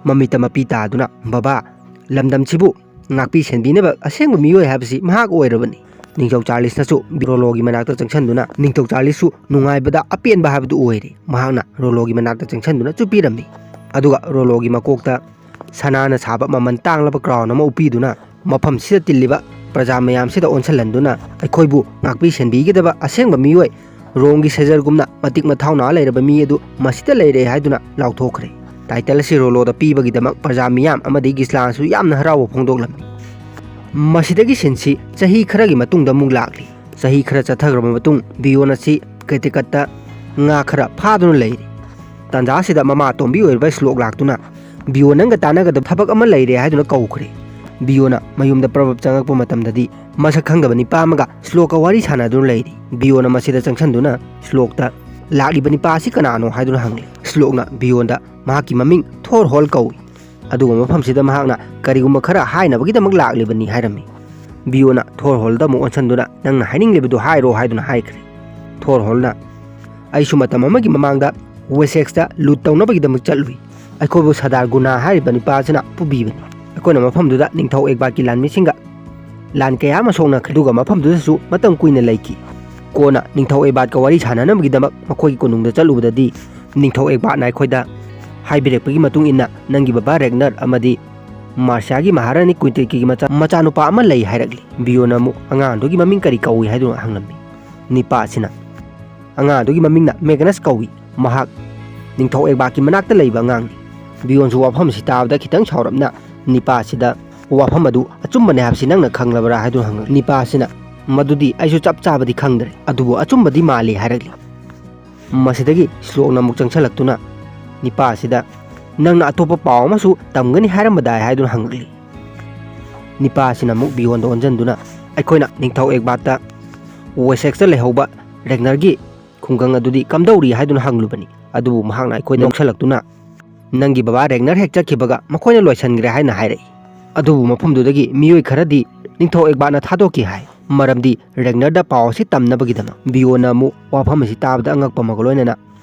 ꯃꯃꯤꯠꯇ ꯃꯄꯤ ꯇꯥꯗꯨꯅ, "ꯕꯕꯥ, ꯂꯝꯗꯝꯁꯤꯕꯨ ꯉꯥꯛꯄꯤ ꯁꯦꯟꯕꯤꯅꯕ ꯑꯁꯦꯡꯕ ꯃꯤꯑꯣꯏ ꯍꯥꯏꯕꯁꯤ ꯃꯍꯥꯛ ꯑꯣꯏꯔꯕꯅꯤ꯫" ꯅꯤꯡꯊꯧ ꯆꯥꯔꯂꯤꯁꯅꯁꯨ ꯔꯣꯂꯣꯒꯤ ꯃꯅꯥꯛꯇ ꯆꯪꯁꯤꯟꯗꯨꯅ ꯅꯤꯡꯊꯧ ꯆꯥꯔꯂꯤꯁꯁꯨ ꯅꯨꯡꯉꯥꯏꯕꯗ ꯑꯄꯦꯟꯕ ꯍꯥꯏꯕꯗꯨ ꯑꯣꯏꯔꯦ꯫ ꯃꯍꯥꯛꯅ ꯔꯣꯂꯣꯒꯤ ꯃꯅꯥꯛꯇ ꯆꯪꯁꯤꯟꯗꯨꯅ ꯆꯨꯞꯄꯤꯔꯝꯃꯤ꯫ ꯑꯗꯨꯒ ꯔꯣꯂꯣꯒꯤ ꯃꯀꯣꯛꯇ ꯁꯅꯥꯅ ꯁꯥꯕ ꯃꯃꯜ ꯇꯥꯡꯂꯕ ꯀ꯭ꯔꯥꯎꯟ ꯑꯃ ꯎꯞꯄꯤꯗꯨꯅ, "ꯃꯐꯝꯁꯤꯗ ꯇꯤꯜꯂꯤꯕ ꯄ꯭ꯔꯖꯥ ꯃꯌꯥꯝꯁꯤꯗ ꯑꯣꯟꯁꯤꯜꯍꯟꯗꯨꯅ ꯑꯩꯈꯣꯏꯕꯨ ꯉꯥꯛꯄꯤ ꯁꯦꯟꯕꯤꯒꯗꯕ ꯑꯁꯦꯡꯕ ꯃꯤꯑꯣꯏ, ꯔꯣꯝꯒꯤ ꯁꯦꯖꯔꯒꯨꯝꯅ ꯃꯇꯤꯛ ꯃꯊꯧꯅꯥ ꯂꯩꯔꯕ ꯃꯤ ꯑꯗꯨ ꯃꯁꯤꯗ ꯂꯩꯔꯦ" ꯍꯥꯏꯗꯨꯅ ꯂꯥꯎꯊꯣꯛꯈ꯭ꯔꯦ꯫ ꯇꯥꯏꯇꯜ ꯑꯁꯤ ꯔꯣꯂꯣꯗ ꯄꯤꯕꯒꯤꯗꯃꯛ ꯄ꯭ꯔꯖꯥ ꯃꯤꯌꯥꯝ ꯑꯃꯗꯤ ꯒꯤꯁꯂꯥꯟꯁꯨ ꯌꯥꯝꯅ ꯍꯔꯥꯎꯕ ꯐꯣꯡꯗꯣꯛꯂꯝꯃꯤ꯫ ꯃꯁꯤꯗꯒꯤ ꯁꯤꯟꯁꯤ ꯆꯍꯤ ꯈꯔꯒꯤ ꯃꯇꯨꯡꯗ ꯑꯃꯨꯛ ꯂꯥꯛꯂꯤ꯫ ꯆꯍꯤ ꯈꯔ ꯆꯠꯊꯈ꯭ꯔꯕ ꯃꯇꯨꯡ ꯕꯤꯌꯣꯟ ꯑꯁꯤ ꯀꯦꯇꯤꯀꯠꯇ ꯉꯥ ꯈꯔ ꯐꯥꯗꯨꯅ ꯂꯩꯔꯤ꯫ ꯇꯥꯟꯖꯥ ꯑꯁꯤꯗ ꯃꯃꯥ ꯑꯇꯣꯝꯕꯤ ꯑꯣꯏꯔꯤꯕ ꯁ꯭ꯂꯣꯛ ꯂꯥꯛꯇꯨꯅ, "ꯕꯤꯌꯣꯟ, ꯅꯪꯒ ꯇꯥꯟꯅꯒꯗꯕ ꯊꯕꯛ ꯑꯃ ꯂꯩꯔꯦ" ꯍꯥꯏꯗꯨꯅ ꯀꯧꯈ꯭ꯔꯦ꯫ ꯕꯤꯌꯣꯅ ꯃꯌꯨꯝꯗ ꯄ꯭ꯔꯕꯞ ꯆꯪꯉꯛꯄ ꯃꯇꯝꯗꯗꯤ ꯃꯁꯛ ꯈꯪꯗꯕ ꯅꯤꯄꯥ ꯑꯃꯒ ꯁ꯭ꯂꯣꯛꯀ ꯋꯥꯔꯤ ꯁꯥꯟꯅꯗꯨꯅ ꯂꯩꯔꯤ꯫ ꯕꯤꯌꯣꯅ ꯃꯁꯤꯗ ꯆꯪꯁꯤꯟꯗꯨꯅ ꯁ꯭ꯂꯣꯛꯇ, "ꯂꯥꯛꯂꯤꯕ ꯅꯤꯄꯥ ꯑꯁꯤ ꯀꯅꯥꯅꯣ?" ꯍꯥꯏꯗꯨꯅ ꯍꯪꯂꯤ꯫ ꯁ꯭ꯂꯣꯛꯅ ꯕꯤꯌꯣꯟꯗ ꯃꯍꯥꯛꯀꯤ ꯃꯃꯤꯡ ꯊꯣꯔ ꯍꯣꯜ ꯀꯧꯏ, ꯑꯗꯨꯒ ꯃꯐꯝꯁꯤꯗ ꯃꯍꯥꯛꯅ ꯀꯔꯤꯒꯨꯝꯕ ꯈꯔ ꯍꯥꯏꯅꯕꯒꯤꯗꯃꯛ ꯂꯥꯛꯂꯤꯕꯅꯤ ꯍꯥꯏꯔꯝꯃꯤ꯫ ꯕꯤꯌꯣꯅ ꯊꯣꯔ ꯍꯣꯜꯗ ꯑꯃꯨꯛ ꯑꯣꯟꯁꯤꯟꯗꯨꯅ, "ꯅꯪꯅ ꯍꯥꯏꯅꯤꯡꯂꯤꯕꯗꯨ ꯍꯥꯏꯔꯣ" ꯍꯥꯏꯗꯨꯅ ꯍꯥꯏꯈ꯭ꯔꯦ꯫ ꯊꯣꯔ ꯍꯣꯜꯅ, "ꯑꯩꯁꯨ ꯃꯇꯝ ꯑꯃꯒꯤ ꯃꯃꯥꯡꯗ ꯋꯦꯁꯦꯛꯁꯇ ꯂꯨꯠ ꯇꯧꯅꯕꯒꯤꯗꯃꯛ ꯆꯠꯂꯨꯏ꯫ ꯑꯩꯈꯣꯏꯕꯨ ꯁꯔꯗꯥꯔ ꯒꯨꯅꯥ ꯍꯥꯏꯔꯤꯕ ꯅꯤꯄꯥ ꯑꯁꯤꯅ ꯄꯨꯕꯤꯕꯅꯤ꯫ ꯑꯩꯈꯣꯏꯅ ꯃꯐꯝꯗꯨꯗ ꯅꯤꯡꯊꯧ ꯑꯦꯛꯕꯥꯠꯀꯤ ꯂꯥꯟꯃꯤꯁꯤꯡꯒ ꯂꯥꯟ ꯀꯌꯥ ꯑꯃ ꯁꯣꯛꯅꯈ꯭ꯔꯦ, ꯑꯗꯨꯒ ꯃꯐꯝꯗꯨꯗꯁꯨ ꯃꯇꯝ ꯀꯨꯏꯅ ꯂꯩꯈꯤ꯫ ꯀꯣꯟꯅ ꯅꯤꯡꯊꯧ ꯑꯦꯛꯕꯥꯠꯀ ꯋꯥꯔꯤ ꯁꯥꯟꯅꯅꯕꯒꯤꯗꯃꯛ ꯃꯈꯣꯏꯒꯤ ꯀꯣꯅꯨꯡꯗ ꯆꯠꯂꯨꯕꯗꯗꯤ ꯅꯤꯡꯊꯧ ꯑꯦꯛꯕꯥꯠꯅ ꯑꯩꯈꯣꯏꯗ ꯍꯥꯏꯕꯤꯔꯛꯄꯒꯤ ꯃꯇꯨꯡ ꯏꯟꯅ ꯅꯪꯒꯤ ꯕꯕꯥ ꯔꯦꯒꯅꯔ ꯑꯃꯗꯤ ꯃꯥꯔꯁꯤꯌꯥꯒꯤ ꯃꯍꯥꯔꯥꯅꯤ ꯀ꯭ꯋꯤꯟꯇꯤꯀꯤꯒꯤ ꯃꯆꯥ-, ꯃꯆꯥꯅꯨꯄꯥ ꯑꯃ ꯂꯩ" ꯍꯥꯏꯔꯛꯂꯤ꯫ ꯕꯤꯌꯣꯟꯅ ꯑꯃꯨꯛ ꯑꯉꯥꯡ ꯑꯗꯨꯒꯤ ꯃꯃꯤꯡ ꯀꯔꯤ ꯀꯧꯏ ꯍꯥꯏꯗꯨꯅ ꯍꯪꯂꯝꯃꯤ꯫ ꯅꯤꯄꯥ ꯑꯁꯤꯅ, "ꯑꯉꯥꯡ ꯑꯗꯨꯒꯤ ꯃꯃꯤꯡꯅ ꯃꯦꯒꯅꯁ ꯀꯧꯏ꯫ ꯃꯍꯥꯛ ꯅꯤꯡꯊꯧ ꯑꯦꯛꯕꯥꯠꯀꯤ ꯃꯅꯥꯛꯇ ꯂꯩꯕ ꯑꯉꯥꯡꯅꯤ꯫" ꯕꯤꯌꯣꯟꯁꯨ ꯋꯥꯐꯝ ꯑꯁꯤ ꯇꯥꯕꯗ ꯈꯤꯇꯪ ꯁꯥꯎꯔꯞꯅ ꯅꯤꯄꯥ ꯑꯁꯤꯗ ꯋꯥꯐꯝ ꯑꯗꯨ ꯑꯆꯨꯝꯕꯅꯦ ꯍꯥꯏꯕꯁꯤ ꯅꯪꯅ ꯈꯪꯂꯕ꯭ꯔꯥ ꯍꯥꯏꯗꯨꯅ ꯍꯪꯂꯛꯏ꯫ ꯅꯤꯄꯥ ꯑꯁꯤꯅ, "ꯃꯗꯨꯗꯤ ꯑꯩꯁꯨ ꯆꯞ ꯆꯥꯕꯗꯤ ꯈꯪꯗ꯭ꯔꯦ, ꯑꯗꯨꯕꯨ ꯑꯆꯨꯝꯕꯗꯤ ꯃꯥꯜꯂꯤ" ꯍꯥꯏꯔꯛꯂꯤ꯫ ꯃꯁꯤꯗꯒꯤ ꯁ꯭ꯂꯣꯛꯅ ꯑꯃꯨꯛ ꯆꯪꯁꯤꯜꯂꯛꯇꯨꯅ ꯅꯤꯄꯥ ꯑꯁꯤꯗ, "ꯅꯪꯅ ꯑꯇꯣꯞꯄ ꯄꯥꯎ ꯑꯃꯁꯨ ꯇꯝꯒꯅꯤ ꯍꯥꯏꯔꯝꯕꯗꯥꯏ?" ꯍꯥꯏꯗꯨꯅ ꯍꯪꯂꯛꯂꯤ꯫ ꯅꯤꯄꯥ ꯑꯁꯤꯅ ꯑꯃꯨꯛ ꯕꯤꯌꯣꯟꯗ ꯑꯣꯟꯁꯤꯟꯗꯨꯅ, "ꯑꯩꯈꯣꯏꯅ ꯅꯤꯡꯊꯧ ꯑꯦꯛꯕꯥꯠꯇ ꯋꯦꯁꯦꯛꯁꯇ ꯂꯩꯍꯧꯕ ꯔꯦꯒꯅꯔꯒꯤ ꯈꯨꯡꯒꯪ ꯑꯗꯨꯗꯤ ꯀꯝꯗꯧꯔꯤ ꯍꯥꯏꯗꯨꯅ ꯍꯪꯂꯨꯕꯅꯤ, ꯑꯗꯨꯕꯨ ꯃꯍꯥꯛꯅ ꯑꯩꯈꯣꯏꯗ ꯅꯣꯛꯁꯜꯂꯛꯇꯨꯅ, 'ꯅꯪꯒꯤ ꯕꯕꯥ ꯔꯦꯒꯅꯔ ꯍꯦꯛ ꯆꯠꯈꯤꯕꯒ ꯃꯈꯣꯏꯅ ꯂꯣꯏꯁꯤꯟꯈ꯭ꯔꯦ' ꯍꯥꯏꯅ ꯍꯥꯏꯔꯛꯏ꯫ ꯑꯗꯨꯕꯨ ꯃꯐꯝꯗꯨꯗꯒꯤ ꯃꯤꯑꯣꯏ ꯈꯔꯗꯤ ꯅꯤꯡꯊꯧ ꯑꯦꯛꯕꯥꯠꯅ ꯊꯥꯗꯣꯛꯈꯤ ꯍꯥꯏ, ꯃꯔꯝꯗꯤ ꯔꯦꯒꯅꯔꯗ ꯄꯥꯎ ꯑꯁꯤ ꯇꯝꯅꯕꯒꯤꯗꯃꯛ꯫ ꯕꯤꯌꯣꯟꯅ ꯑꯃꯨꯛ ꯋꯥꯐꯝ ꯑꯁꯤ ꯇꯥꯕꯗ ꯑꯉꯛꯄ ꯑꯃꯒ ꯂꯣꯏꯅꯅ,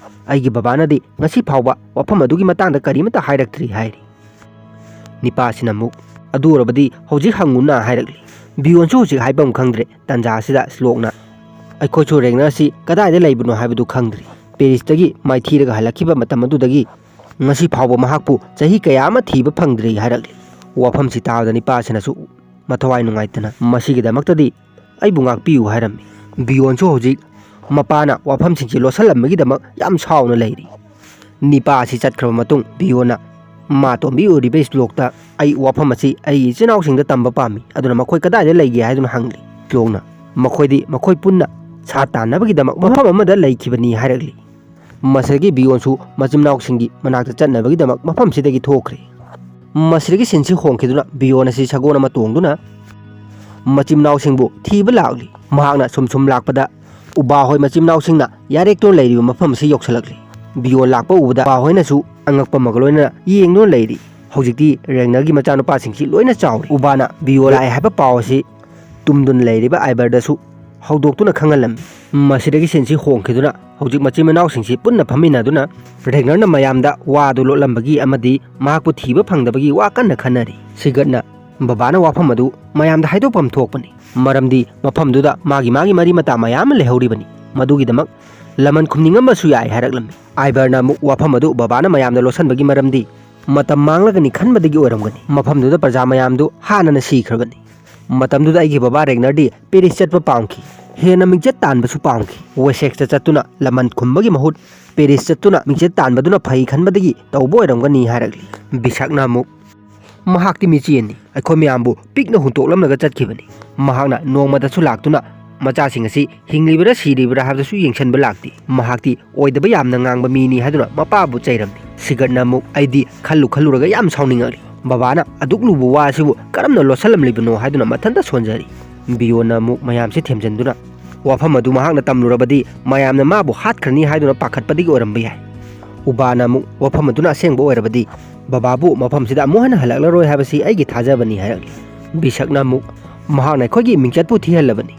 "ꯑꯩꯒꯤ ꯕꯕꯥꯅꯗꯤ ꯉꯁꯤ ꯐꯥꯎꯕ ꯋꯥꯐꯝ ꯑꯗꯨꯒꯤ ꯃꯇꯥꯡꯗ ꯀꯔꯤꯃꯠꯇ ꯍꯥꯏꯔꯛꯇ꯭ꯔꯤ" ꯍꯥꯏꯔꯤ꯫ ꯅꯤꯄꯥꯁꯤꯅ ꯑꯃꯨꯛ, "ꯑꯗꯨ ꯑꯣꯏꯔꯕꯗꯤ ꯍꯧꯖꯤꯛ ꯍꯪꯉꯨꯅ" ꯍꯥꯏꯔꯛꯂꯤ꯫ ꯕꯤꯌꯣꯟꯁꯨ ꯍꯧꯖꯤꯛ ꯍꯥꯏꯐꯝ ꯈꯪꯗ꯭ꯔꯦ꯫ ꯇꯥꯟꯖꯥ ꯑꯁꯤꯗ ꯁ꯭ꯂꯣꯛꯅ, "ꯑꯩꯈꯣꯏꯁꯨ ꯔꯦꯒꯅꯔ ꯑꯁꯤ ꯀꯗꯥꯏꯗ ꯂꯩꯕꯅꯣ ꯍꯥꯏꯕꯗꯨ ꯈꯪꯗ꯭ꯔꯤ꯫ ꯄꯦꯔꯤꯁꯇꯒꯤ ꯃꯥꯏꯊꯤꯔꯒ ꯍꯜꯂꯛꯈꯤꯕ ꯃꯇꯝ ꯑꯗꯨꯗꯒꯤ ꯉꯁꯤ ꯐꯥꯎꯕ ꯃꯍꯥꯛꯄꯨ ꯆꯍꯤ ꯀꯌꯥ ꯑꯃ ꯊꯤꯕ ꯐꯪꯗ꯭ꯔꯤ" ꯍꯥꯏꯔꯛꯂꯤ꯫ ꯋꯥꯐꯝꯁꯤ ꯇꯥꯕꯗ ꯅꯤꯄꯥꯁꯤꯅꯁꯨ ꯃꯊꯋꯥꯏ ꯅꯨꯡꯉꯥꯏꯇꯅ, "ꯃꯁꯤꯒꯤꯗꯃꯛꯇꯗꯤ ꯑꯩꯕꯨ ꯉꯥꯛꯄꯤꯌꯨ" ꯍꯥꯏꯔꯝꯃꯤ꯫ ꯕꯤꯌꯣꯟꯁꯨ ꯍꯧꯖꯤꯛ ꯃꯄꯥꯅ ꯋꯥꯐꯝꯁꯤꯡꯁꯤ ꯂꯣꯠꯁꯤꯜꯂꯝꯕꯒꯤꯗꯃꯛ ꯌꯥꯝ ꯁꯥꯎꯅ ꯂꯩꯔꯤ꯫ ꯅꯤꯄꯥ ꯑꯁꯤ ꯆꯠꯈ꯭ꯔꯕ ꯃꯇꯨꯡ ꯕꯤꯌꯣꯟꯅ ꯃꯥ ꯇꯣꯝꯕꯤ ꯑꯣꯏꯔꯤꯕ ꯁ꯭ꯂꯣꯛꯇ, "ꯑꯩ ꯋꯥꯐꯝ ꯑꯁꯤ ꯑꯩꯒꯤ ꯏꯆꯤꯟ ꯏꯅꯥꯎꯁꯤꯡꯗ ꯇꯝꯕ ꯄꯥꯝꯃꯤ, ꯑꯗꯨꯅ ꯃꯈꯣꯏ ꯀꯗꯥꯏꯗ ꯂꯩꯒꯦ?" ꯍꯥꯏꯗꯨꯅ ꯍꯪꯂꯤ꯫ ꯁ꯭ꯂꯣꯛꯅ, "ꯃꯈꯣꯏꯗꯤ ꯃꯈꯣꯏ ꯄꯨꯟꯅ ꯁꯥ ꯇꯥꯟꯅꯕꯒꯤꯗꯃꯛ ꯃꯐꯝ ꯑꯃꯗ ꯂꯩꯈꯤꯕꯅꯤ" ꯍꯥꯏꯔꯛꯂꯤ꯫ ꯃꯁꯤꯗꯒꯤ ꯕꯤꯌꯣꯟꯁꯨ ꯃꯆꯤꯟ ꯃꯅꯥꯎꯁꯤꯡꯒꯤ ꯃꯅꯥꯛꯇ ꯆꯠꯅꯕꯒꯤꯗꯃꯛ ꯃꯐꯝꯁꯤꯗꯒꯤ ꯊꯣꯛꯈ꯭ꯔꯦ꯫ ꯃꯁꯤꯗꯒꯤ ꯁꯤꯟꯁꯤ ꯍꯣꯡꯈꯤꯗꯨꯅ ꯕꯤꯌꯣꯟ ꯑꯁꯤ ꯁꯒꯣꯜ ꯑꯃ ꯇꯣꯡꯗꯨꯅ ꯃꯆꯤꯟ ꯃꯅꯥꯎꯁꯤꯡꯕꯨ ꯊꯤꯕ ꯂꯥꯛꯂꯤ꯫ ꯃꯍꯥꯛꯅ ꯁꯨꯝ ꯁꯨꯝ ꯂꯥꯛꯄꯗ ꯎꯕꯥ ꯍꯣꯏ ꯃꯆꯤꯟ ꯃꯅꯥꯎꯁꯤꯡꯅ ꯌꯥꯔꯦꯛꯇꯨꯅ ꯂꯩꯔꯤꯕ ꯃꯐꯝ ꯑꯁꯤ ꯌꯧꯁꯤꯜꯂꯛꯂꯤ꯫ ꯕꯤꯌꯣꯟ ꯂꯥꯛꯄ ꯎꯕꯗ ꯎꯕꯥ ꯍꯣꯏꯅꯁꯨ ꯑꯉꯛꯄ ꯑꯃꯒ ꯂꯣꯏꯅꯅ ꯌꯦꯡꯗꯨꯅ ꯂꯩꯔꯤ꯫ ꯍꯧꯖꯤꯛꯇꯤ ꯔꯦꯒꯅꯔꯒꯤ ꯃꯆꯥꯅꯨꯄꯥꯁꯤꯡꯁꯤ ꯂꯣꯏꯅ ꯆꯥꯎꯔꯦ꯫ ꯎꯕꯥꯅ ꯕꯤꯌꯣꯟ ꯂꯥꯛꯑꯦ ꯍꯥꯏꯕ ꯄꯥꯎ ꯑꯁꯤ ꯇꯨꯝꯗꯨꯅ ꯂꯩꯔꯤꯕ ꯑꯥꯏꯕꯔꯗꯁꯨ ꯍꯧꯗꯣꯛꯇꯨꯅ ꯈꯪꯍꯜꯂꯝꯃꯤ꯫ ꯃꯁꯤꯗꯒꯤ ꯁꯤꯟꯁꯤ ꯍꯣꯡꯈꯤꯗꯨꯅ ꯍꯧꯖꯤꯛ ꯃꯆꯤꯟ ꯃꯅꯥꯎꯁꯤꯡꯁꯤ ꯄꯨꯟꯅ ꯐꯝꯃꯤꯟꯅꯗꯨꯅ ꯔꯦꯒꯅꯔꯅ ꯃꯌꯥꯝꯗ ꯋꯥꯗꯨ ꯂꯣꯠꯂꯝꯕꯒꯤ ꯑꯃꯗꯤ ꯃꯍꯥꯛꯄꯨ ꯊꯤꯕ ꯐꯪꯗꯕꯒꯤ ꯋꯥ ꯀꯟꯅ ꯈꯟꯅꯔꯤ꯫ ꯁꯤꯒꯠꯅ ꯕꯕꯥꯅ ꯋꯥꯐꯝ ꯑꯗꯨ ꯃꯌꯥꯝꯗ ꯍꯥꯏꯗꯣꯛꯐꯝ ꯊꯣꯛꯄꯅꯤ, ꯃꯔꯝꯗꯤ ꯃꯐꯝꯗꯨꯗ ꯃꯥꯒꯤ ꯃꯥꯒꯤ ꯃꯔꯤ ꯃꯇꯥ ꯃꯌꯥꯝ ꯑꯃ ꯂꯩꯍꯧꯔꯤꯕꯅꯤ꯫ ꯃꯗꯨꯒꯤꯗꯃꯛ ꯂꯃꯟ ꯈꯨꯝꯅꯤꯡꯉꯝꯕꯁꯨ ꯌꯥꯏ ꯍꯥꯏꯔꯛꯂꯝꯃꯤ꯫ ꯑꯥꯏꯕꯔꯅ ꯑꯃꯨꯛ ꯋꯥꯐꯝ ꯑꯗꯨ ꯕꯕꯥꯅ ꯃꯌꯥꯝꯗ ꯂꯣꯠꯁꯤꯟꯕꯒꯤ ꯃꯔꯝꯗꯤ ꯃꯇꯝ ꯃꯥꯡꯂꯒꯅꯤ ꯈꯟꯕꯗꯒꯤ ꯑꯣꯏꯔꯝꯒꯅꯤ꯫ ꯃꯐꯝꯗꯨꯗ ꯄ꯭ꯔꯖꯥ ꯃꯌꯥꯝꯗꯨ ꯍꯥꯟꯅꯅ ꯁꯤꯈ꯭ꯔꯕꯅꯤ꯫ ꯃꯇꯝꯗꯨꯗ ꯑꯩꯒꯤ ꯕꯕꯥ ꯔꯦꯒꯅꯔꯗꯤ ꯄꯦꯔꯤꯁ ꯆꯠꯄ ꯄꯥꯝꯈꯤ꯫ ꯍꯦꯟꯅ ꯃꯤꯡꯆꯠ ꯇꯥꯟꯕꯁꯨ ꯄꯥꯝꯈꯤ꯫ ꯋꯦꯁꯦꯛꯁꯇ ꯆꯠꯇꯨꯅ ꯂꯃꯟ ꯈꯨꯝꯕꯒꯤ ꯃꯍꯨꯠ ꯄꯦꯔꯤꯁ ꯆꯠꯇꯨꯅ ꯃꯤꯡꯆꯠ ꯇꯥꯟꯕꯗꯨꯅ ꯐꯩ ꯈꯟꯕꯗꯒꯤ ꯇꯧꯕ ꯑꯣꯏꯔꯝꯒꯅꯤ ꯍꯥꯏꯔꯛꯂꯤ꯫ ꯕꯤꯁꯛꯅ ꯑꯃꯨꯛ, "ꯃꯍꯥꯛꯇꯤ ꯃꯤꯆꯦꯟꯅꯤ꯫ ꯑꯩꯈꯣꯏ ꯃꯌꯥꯝꯕꯨ ꯄꯤꯛꯅ ꯍꯨꯟꯇꯣꯛꯂꯝꯂꯒ ꯆꯠꯈꯤꯕꯅꯤ꯫ ꯃꯍꯥꯛꯅ ꯅꯣꯡꯃꯗꯁꯨ ꯂꯥꯛꯇꯨꯅ ꯃꯆꯥꯁꯤꯡ ꯑꯁꯤ ꯍꯤꯡꯂꯤꯕ꯭ꯔꯥ ꯁꯤꯔꯤꯕ꯭ꯔꯥ ꯍꯥꯏꯕꯗꯨꯁꯨ ꯌꯦꯡꯁꯤꯟꯕ ꯂꯥꯛꯇꯦ꯫ ꯃꯍꯥꯛꯇꯤ ꯑꯣꯏꯗꯕ ꯌꯥꯝꯅ ꯉꯥꯡꯕ ꯃꯤꯅꯤ" ꯍꯥꯏꯗꯨꯅ ꯃꯄꯥꯕꯨ ꯆꯩꯔꯝꯃꯤ꯫ ꯁꯤꯒꯠꯅ ꯑꯃꯨꯛ, "ꯑꯩꯗꯤ ꯈꯜꯂꯨ ꯈꯜꯂꯨꯔꯒ ꯌꯥꯝ ꯁꯥꯎꯅꯤꯡꯉꯛꯂꯤ꯫ ꯕꯕꯥꯅ ꯑꯗꯨꯛ ꯂꯨꯕ ꯋꯥ ꯑꯁꯤꯕꯨ ꯀꯔꯝꯅ ꯂꯣꯠꯁꯤꯜꯂꯝꯂꯤꯕꯅꯣ?" ꯍꯥꯏꯗꯨꯅ ꯃꯊꯟꯇ ꯁꯣꯟꯖꯔꯤ꯫ ꯕꯤꯌꯣꯟꯅ ꯑꯃꯨꯛ ꯃꯌꯥꯝꯁꯤ ꯊꯦꯝꯖꯤꯟꯗꯨꯅ, "ꯋꯥꯐꯝ ꯑꯗꯨ ꯃꯍꯥꯛꯅ ꯇꯝꯂꯨꯔꯕꯗꯤ ꯃꯌꯥꯝꯅ ꯃꯥꯕꯨ ꯍꯥꯠꯈ꯭ꯔꯅꯤ ꯍꯥꯏꯗꯨꯅ ꯄꯥꯈꯠꯄꯗꯒꯤ ꯑꯣꯏꯔꯝꯕ ꯌꯥꯏ꯫ ꯎꯕꯥꯅ ꯑꯃꯨꯛ, ꯋꯥꯐꯝ ꯑꯗꯨꯅ ꯑꯁꯦꯡꯕ ꯑꯣꯏꯔꯕꯗꯤ ꯕꯕꯥꯕꯨ ꯃꯐꯝꯁꯤꯗ ꯑꯃꯨꯛ ꯍꯟꯅ ꯍꯜꯂꯛꯂꯔꯣꯏ ꯍꯥꯏꯕꯁꯤ ꯑꯩꯒꯤ ꯊꯥꯖꯕꯅꯤ" ꯍꯥꯏꯔꯛꯂꯤ꯫ ꯕꯤꯁꯛꯅ ꯑꯃꯨꯛ, "ꯃꯍꯥꯛꯅ ꯑꯩꯈꯣꯏꯒꯤ ꯃꯤꯡꯆꯠꯄꯨ ꯊꯤꯍꯜꯂꯕꯅꯤ꯫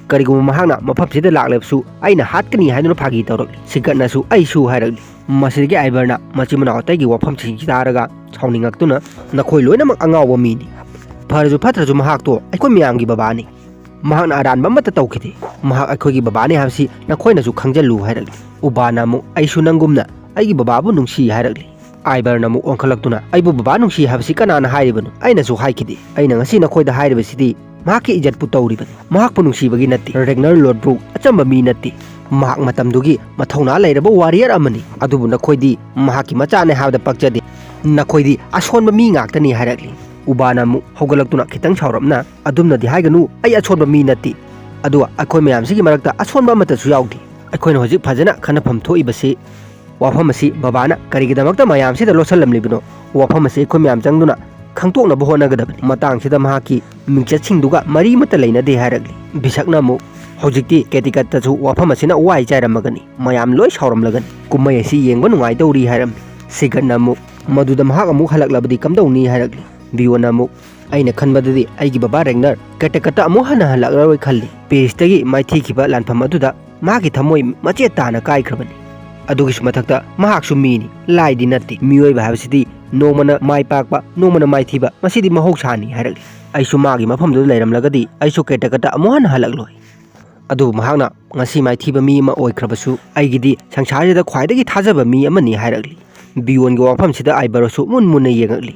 ꯀꯔꯤꯒꯨꯝꯕ ꯃꯍꯥꯛꯅ ꯃꯐꯝꯁꯤꯗ ꯂꯥꯛꯂꯕꯁꯨ ꯑꯩꯅ ꯍꯥꯠꯀꯅꯤ" ꯍꯥꯏꯗꯨꯅ ꯐꯥꯒꯤ ꯇꯧꯔꯛꯂꯤ꯫ ꯁꯤꯒꯠꯅꯁꯨ "ꯑꯩꯁꯨ" ꯍꯥꯏꯔꯛꯂꯤ꯫ ꯃꯁꯤꯗꯒꯤ ꯑꯥꯏꯕꯔꯅ ꯃꯆꯤꯟ ꯃꯅꯥꯎ ꯑꯇꯩꯒꯤ ꯋꯥꯐꯝꯁꯤꯡꯁꯤ ꯇꯥꯔꯒ ꯁꯥꯎꯅꯤꯡꯉꯛꯇꯨꯅ, "ꯅꯈꯣꯏ ꯂꯣꯏꯅꯃꯛ ꯑꯉꯥꯎꯕ ꯃꯤꯅꯤ꯫ ꯐꯔꯁꯨ ꯐꯠꯇ꯭ꯔꯁꯨ ꯃꯍꯥꯛꯇꯣ ꯑꯩꯈꯣꯏ ꯃꯌꯥꯝꯒꯤ ꯕꯕꯥꯅꯤ꯫ ꯃꯍꯥꯛꯅ ꯑꯔꯥꯟꯕ ꯑꯃꯠꯇ ꯇꯧꯈꯤꯗꯦ꯫ ꯃꯍꯥꯛ ꯑꯩꯈꯣꯏꯒꯤ ꯕꯕꯥꯅꯤ ꯍꯥꯏꯕꯁꯤ ꯅꯈꯣꯏꯅꯁꯨ ꯈꯪꯖꯜꯂꯨ" ꯍꯥꯏꯔꯛꯂꯤ꯫ ꯎꯕꯥꯅ ꯑꯃꯨꯛ, "ꯑꯩꯁꯨ ꯅꯪꯒꯨꯝꯅ ꯑꯩꯒꯤ ꯕꯕꯥꯕꯨ ꯅꯨꯡꯁꯤ" ꯍꯥꯏꯔꯛꯂꯤ꯫ ꯑꯥꯏꯕꯔꯅ ꯑꯃꯨꯛ ꯑꯣꯟꯈꯠꯂꯛꯇꯨꯅ, "ꯑꯩꯕꯨ ꯕꯕꯥ ꯅꯨꯡꯁꯤ ꯍꯥꯏꯕꯁꯤ ꯀꯅꯥꯅ ꯍꯥꯏꯔꯤꯕꯅꯣ? ꯑꯩꯅꯁꯨ ꯍꯥꯏꯈꯤꯗꯦ꯫ ꯑꯩꯅ ꯉꯁꯤ ꯅꯈꯣꯏꯗ ꯍꯥꯏꯔꯤꯕꯁꯤꯗꯤ ꯃꯍꯥꯛꯀꯤ ꯏꯖꯠꯄꯨ ꯇꯧꯔꯤꯕꯅꯤ꯫ ꯃꯍꯥꯛꯄꯨ ꯅꯨꯡꯁꯤꯕꯒꯤ ꯅꯠꯇꯦ꯫ ꯔꯦꯒꯅꯔ ꯂꯣꯗꯕ꯭ꯔꯨꯛ ꯑꯆꯝꯕ ꯃꯤ ꯅꯠꯇꯦ꯫ ꯃꯍꯥꯛ ꯃꯇꯝꯗꯨꯒꯤ ꯃꯊꯧꯅꯥ ꯂꯩꯔꯕ ꯋꯥꯔꯤꯌꯔ ꯑꯃꯅꯤ꯫ ꯑꯗꯨꯕꯨ ꯅꯈꯣꯏꯗꯤ ꯃꯍꯥꯛꯀꯤ ꯃꯆꯥꯅꯦ ꯍꯥꯏꯕꯗ ꯄꯛꯆꯗꯦ꯫ ꯅꯈꯣꯏꯗꯤ ꯑꯁꯣꯟꯕ ꯃꯤ ꯉꯥꯛꯇꯅꯤ" ꯍꯥꯏꯔꯛꯂꯤ꯫ ꯎꯕꯥꯅ ꯑꯃꯨꯛ ꯍꯧꯒꯠꯂꯛꯇꯨꯅ ꯈꯤꯇꯪ ꯁꯥꯎꯔꯞꯅ, "ꯑꯗꯨꯝꯅꯗꯤ ꯍꯥꯏꯒꯅꯨ, ꯑꯩ ꯑꯁꯣꯟꯕ ꯃꯤ ꯅꯠꯇꯦ꯫ ꯑꯗꯨꯒ ꯑꯩꯈꯣꯏ ꯃꯌꯥꯝꯁꯤꯒꯤ ꯃꯔꯛꯇ ꯑꯁꯣꯟꯕ ꯑꯃꯠꯇꯁꯨ ꯌꯥꯎꯗꯦ꯫ ꯑꯩꯈꯣꯏꯅ ꯍꯧꯖꯤꯛ ꯐꯖꯅ ꯈꯟꯅꯐꯝ ꯊꯣꯛꯏꯕꯁꯤ ꯋꯥꯐꯝ ꯑꯁꯤ ꯕꯕꯥꯅ ꯀꯔꯤꯒꯤꯗꯃꯛꯇ ꯃꯌꯥꯝꯁꯤꯗ ꯂꯣꯠꯁꯤꯜꯂꯝꯂꯤꯕꯅꯣ? ꯋꯥꯐꯝ ꯑꯁꯤ ꯑꯩꯈꯣꯏ ꯃꯌꯥꯝ ꯆꯪꯗꯨꯅ ꯈꯪꯗꯣꯛꯅꯕ ꯍꯣꯠꯅꯒꯗꯕꯅꯤ꯫ ꯃꯇꯥꯡꯁꯤꯗ ꯃꯍꯥꯛꯀꯤ ꯃꯤꯡꯆꯠꯁꯤꯡꯗꯨꯒ ꯃꯔꯤ ꯑꯃꯠꯇ ꯂꯩꯅꯗꯦ ꯍꯥꯏꯔꯛꯂꯤ꯫ ꯕꯤꯁꯛꯅ ꯑꯃꯨꯛ, "ꯍꯧꯖꯤꯛꯇꯤ ꯀꯦꯇꯤꯀꯠꯇꯁꯨ ꯋꯥꯐꯝ ꯑꯁꯤꯅ ꯋꯥꯏ ꯆꯥꯏꯔꯝꯃꯒꯅꯤ, ꯃꯌꯥꯝ ꯂꯣꯏ ꯁꯥꯎꯔꯝꯂꯒꯅꯤ, ꯀꯨꯝꯍꯩ ꯑꯁꯤ ꯌꯦꯡꯕ ꯅꯨꯡꯉꯥꯏꯗꯧꯔꯤ" ꯍꯥꯏꯔꯝꯃꯤ꯫ ꯁꯤꯒꯠꯅ ꯑꯃꯨꯛ, "ꯃꯗꯨꯗ ꯃꯍꯥꯛ ꯑꯃꯨꯛ ꯍꯜꯂꯛꯂꯕꯗꯤ ꯀꯝꯗꯧꯅꯤ?" ꯍꯥꯏꯔꯛꯂꯤ꯫ ꯕꯤꯌꯣꯟꯅ ꯑꯃꯨꯛ, "ꯑꯩꯅ ꯈꯟꯕꯗꯗꯤ ꯑꯩꯒꯤ ꯕꯕꯥ ꯔꯦꯒꯅꯔ ꯀꯦꯇꯤꯀꯠꯇ ꯑꯃꯨꯛ ꯍꯟꯅ ꯍꯜꯂꯛꯂꯔꯣꯏ ꯈꯜꯂꯤ꯫ ꯄꯦꯔꯤꯁꯇꯒꯤ ꯃꯥꯏꯊꯤꯈꯤꯕ ꯂꯥꯟꯐꯝ ꯑꯗꯨꯗ ꯃꯍꯥꯛꯀꯤ ꯊꯃꯣꯏ ꯃꯆꯦꯠ ꯇꯥꯅ ꯀꯥꯏꯈ꯭ꯔꯕꯅꯤ꯫ ꯑꯗꯨꯒꯤꯁꯨ ꯃꯊꯛꯇ ꯃꯍꯥꯛꯁꯨ ꯃꯤꯅꯤ, ꯂꯥꯏꯗꯤ ꯅꯠꯇꯦ꯫ ꯃꯤꯑꯣꯏꯕ ꯍꯥꯏꯕꯁꯤꯗꯤ ꯅꯣꯡꯃꯅ ꯃꯥꯏ ꯄꯥꯛꯄ, ꯅꯣꯡꯃꯅ ꯃꯥꯏꯊꯤꯕ, ꯃꯁꯤꯗꯤ ꯃꯍꯧꯁꯥꯅꯤ" ꯍꯥꯏꯔꯛꯂꯤ꯫ "ꯑꯩꯁꯨ ꯃꯥꯒꯤ ꯃꯐꯝꯗꯨꯗ ꯂꯩꯔꯝꯂꯒꯗꯤ ꯑꯩꯁꯨ ꯀꯦꯇꯤꯀꯠꯇ ꯑꯃꯨꯛ ꯍꯟꯅ ꯍꯜꯂꯛꯂꯣꯏ꯫ ꯑꯗꯨꯕꯨ ꯃꯍꯥꯛꯅ ꯉꯁꯤ ꯃꯥꯏꯊꯤꯕ ꯃꯤ ꯑꯃ ꯑꯣꯏꯈ꯭ꯔꯕꯁꯨ, ꯑꯩꯒꯤꯗꯤ ꯁꯪꯁꯥꯔꯁꯤꯗ ꯈ꯭ꯋꯥꯏꯗꯒꯤ ꯊꯥꯖꯕ ꯃꯤ ꯑꯃꯅꯤ" ꯍꯥꯏꯔꯛꯂꯤ꯫ ꯕꯤꯌꯣꯟꯒꯤ ꯋꯥꯐꯝꯁꯤꯗ ꯑꯥꯏꯕꯔꯣꯁꯨ ꯃꯨꯟ ꯃꯨꯟꯅ ꯌꯦꯡꯉꯛꯂꯤ꯫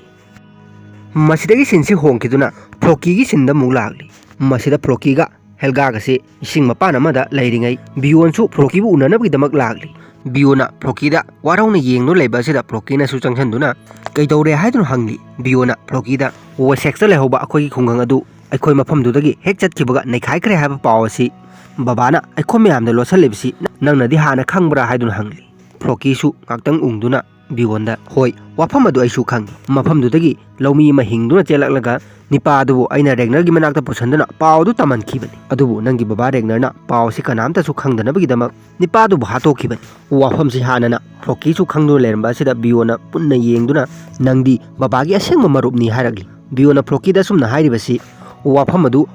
ꯃꯁꯤꯗꯒꯤ ꯁꯤꯟꯁꯤ ꯍꯣꯡꯈꯤꯗꯨꯅ ꯐ꯭ꯔꯣꯀꯤꯒꯤ ꯁꯤꯟꯗ ꯑꯃꯨꯛ ꯂꯥꯛꯂꯤ꯫ ꯃꯁꯤꯗ ꯐ꯭ꯔꯣꯀꯤꯒ ꯍꯦꯜꯒꯥꯒꯁꯤ ꯏꯁꯤꯡ ꯃꯄꯥꯟ ꯑꯃꯗ ꯂꯩꯔꯤꯉꯩ ꯕꯤꯌꯣꯟꯁꯨ ꯐ꯭ꯔꯣꯀꯤꯕꯨ ꯎꯅꯅꯕꯒꯤꯗꯃꯛ ꯂꯥꯛꯂꯤ꯫ ꯕꯤꯌꯣꯟꯅ ꯐ꯭ꯔꯣꯀꯤꯗ ꯋꯥꯔꯧꯅ ꯌꯦꯡꯗꯨꯅ ꯂꯩꯕ ꯑꯁꯤꯗ ꯐ꯭ꯔꯣꯀꯤꯅꯁꯨ ꯆꯪꯁꯤꯟꯗꯨꯅ, "ꯀꯩꯗꯧꯔꯦ?" ꯍꯥꯏꯗꯨꯅ ꯍꯪꯂꯤ꯫ ꯕꯤꯌꯣꯟꯅ ꯐ꯭ꯔꯣꯀꯤꯗ, "ꯋꯦꯁꯦꯛꯁꯇ ꯂꯩꯍꯧꯕ ꯑꯩꯈꯣꯏꯒꯤ ꯈꯨꯡꯒꯪ ꯑꯗꯨ ꯑꯩꯈꯣꯏ ꯃꯐꯝꯗꯨꯗꯒꯤ ꯍꯦꯛ ꯆꯠꯈꯤꯕꯒ ꯅꯩꯈꯥꯏꯈ꯭ꯔꯦ ꯍꯥꯏꯕ ꯄꯥꯎ ꯑꯁꯤ ꯕꯕꯥꯅ ꯑꯩꯈꯣꯏ ꯃꯌꯥꯝꯗ ꯂꯣꯠꯁꯤꯜꯂꯤꯕꯁꯤ ꯅꯪꯅꯗꯤ ꯍꯥꯟꯅ ꯈꯪꯕ꯭ꯔꯥ?" ꯍꯥꯏꯗꯨꯅ ꯍꯪꯂꯤ꯫ ꯐ꯭ꯔꯣꯀꯤꯁꯨ ꯉꯥꯛꯇꯪ ꯎꯪꯗꯨꯅ ꯕꯤꯌꯣꯟꯗ, "ꯍꯣꯏ, ꯋꯥꯐꯝ ꯑꯗꯨ ꯑꯩꯁꯨ ꯈꯪꯏ꯫ ꯃꯐꯝꯗꯨꯗꯒꯤ ꯂꯧꯃꯤ ꯑꯃ ꯍꯤꯡꯗꯨꯅ ꯆꯦꯜꯂꯛꯂꯒ ꯅꯤꯄꯥ ꯑꯗꯨꯕꯨ ꯑꯩꯅ ꯔꯦꯒꯅꯔꯒꯤ ꯃꯅꯥꯛꯇ ꯄꯨꯁꯤꯟꯗꯨꯅ ꯄꯥꯎ ꯑꯗꯨ ꯇꯝꯍꯟꯈꯤꯕꯅꯤ꯫ ꯑꯗꯨꯕꯨ ꯅꯪꯒꯤ ꯕꯕꯥ ꯔꯦꯒꯅꯔꯅ ꯄꯥꯎ ꯑꯁꯤ ꯀꯅꯥꯝꯇꯁꯨ ꯈꯪꯗꯅꯕꯒꯤꯗꯃꯛ ꯅꯤꯄꯥ ꯑꯗꯨꯕꯨ ꯍꯥꯠꯇꯣꯛꯈꯤꯕꯅꯤ꯫" ꯋꯥꯐꯝꯁꯤ ꯍꯥꯟꯅꯅ ꯐ꯭ꯔꯣꯀꯤꯁꯨ ꯈꯪꯗꯨꯅ ꯂꯩꯔꯝꯕ ꯑꯁꯤꯗ ꯕꯤꯌꯣꯟꯅ ꯄꯨꯟꯅ ꯌꯦꯡꯗꯨꯅ, "ꯅꯪꯗꯤ ꯕꯕꯥꯒꯤ ꯑꯁꯦꯡꯕ ꯃꯔꯨꯞꯅꯤ" ꯍꯥꯏꯔꯛꯂꯤ꯫ ꯕꯤꯌꯣꯟꯅ ꯐ꯭ꯔꯣꯀꯤꯗ ꯑꯁꯨꯝꯅ ꯍꯥꯏꯔꯤꯕꯁꯤ, ꯋꯥꯐꯝ ꯑꯗꯨ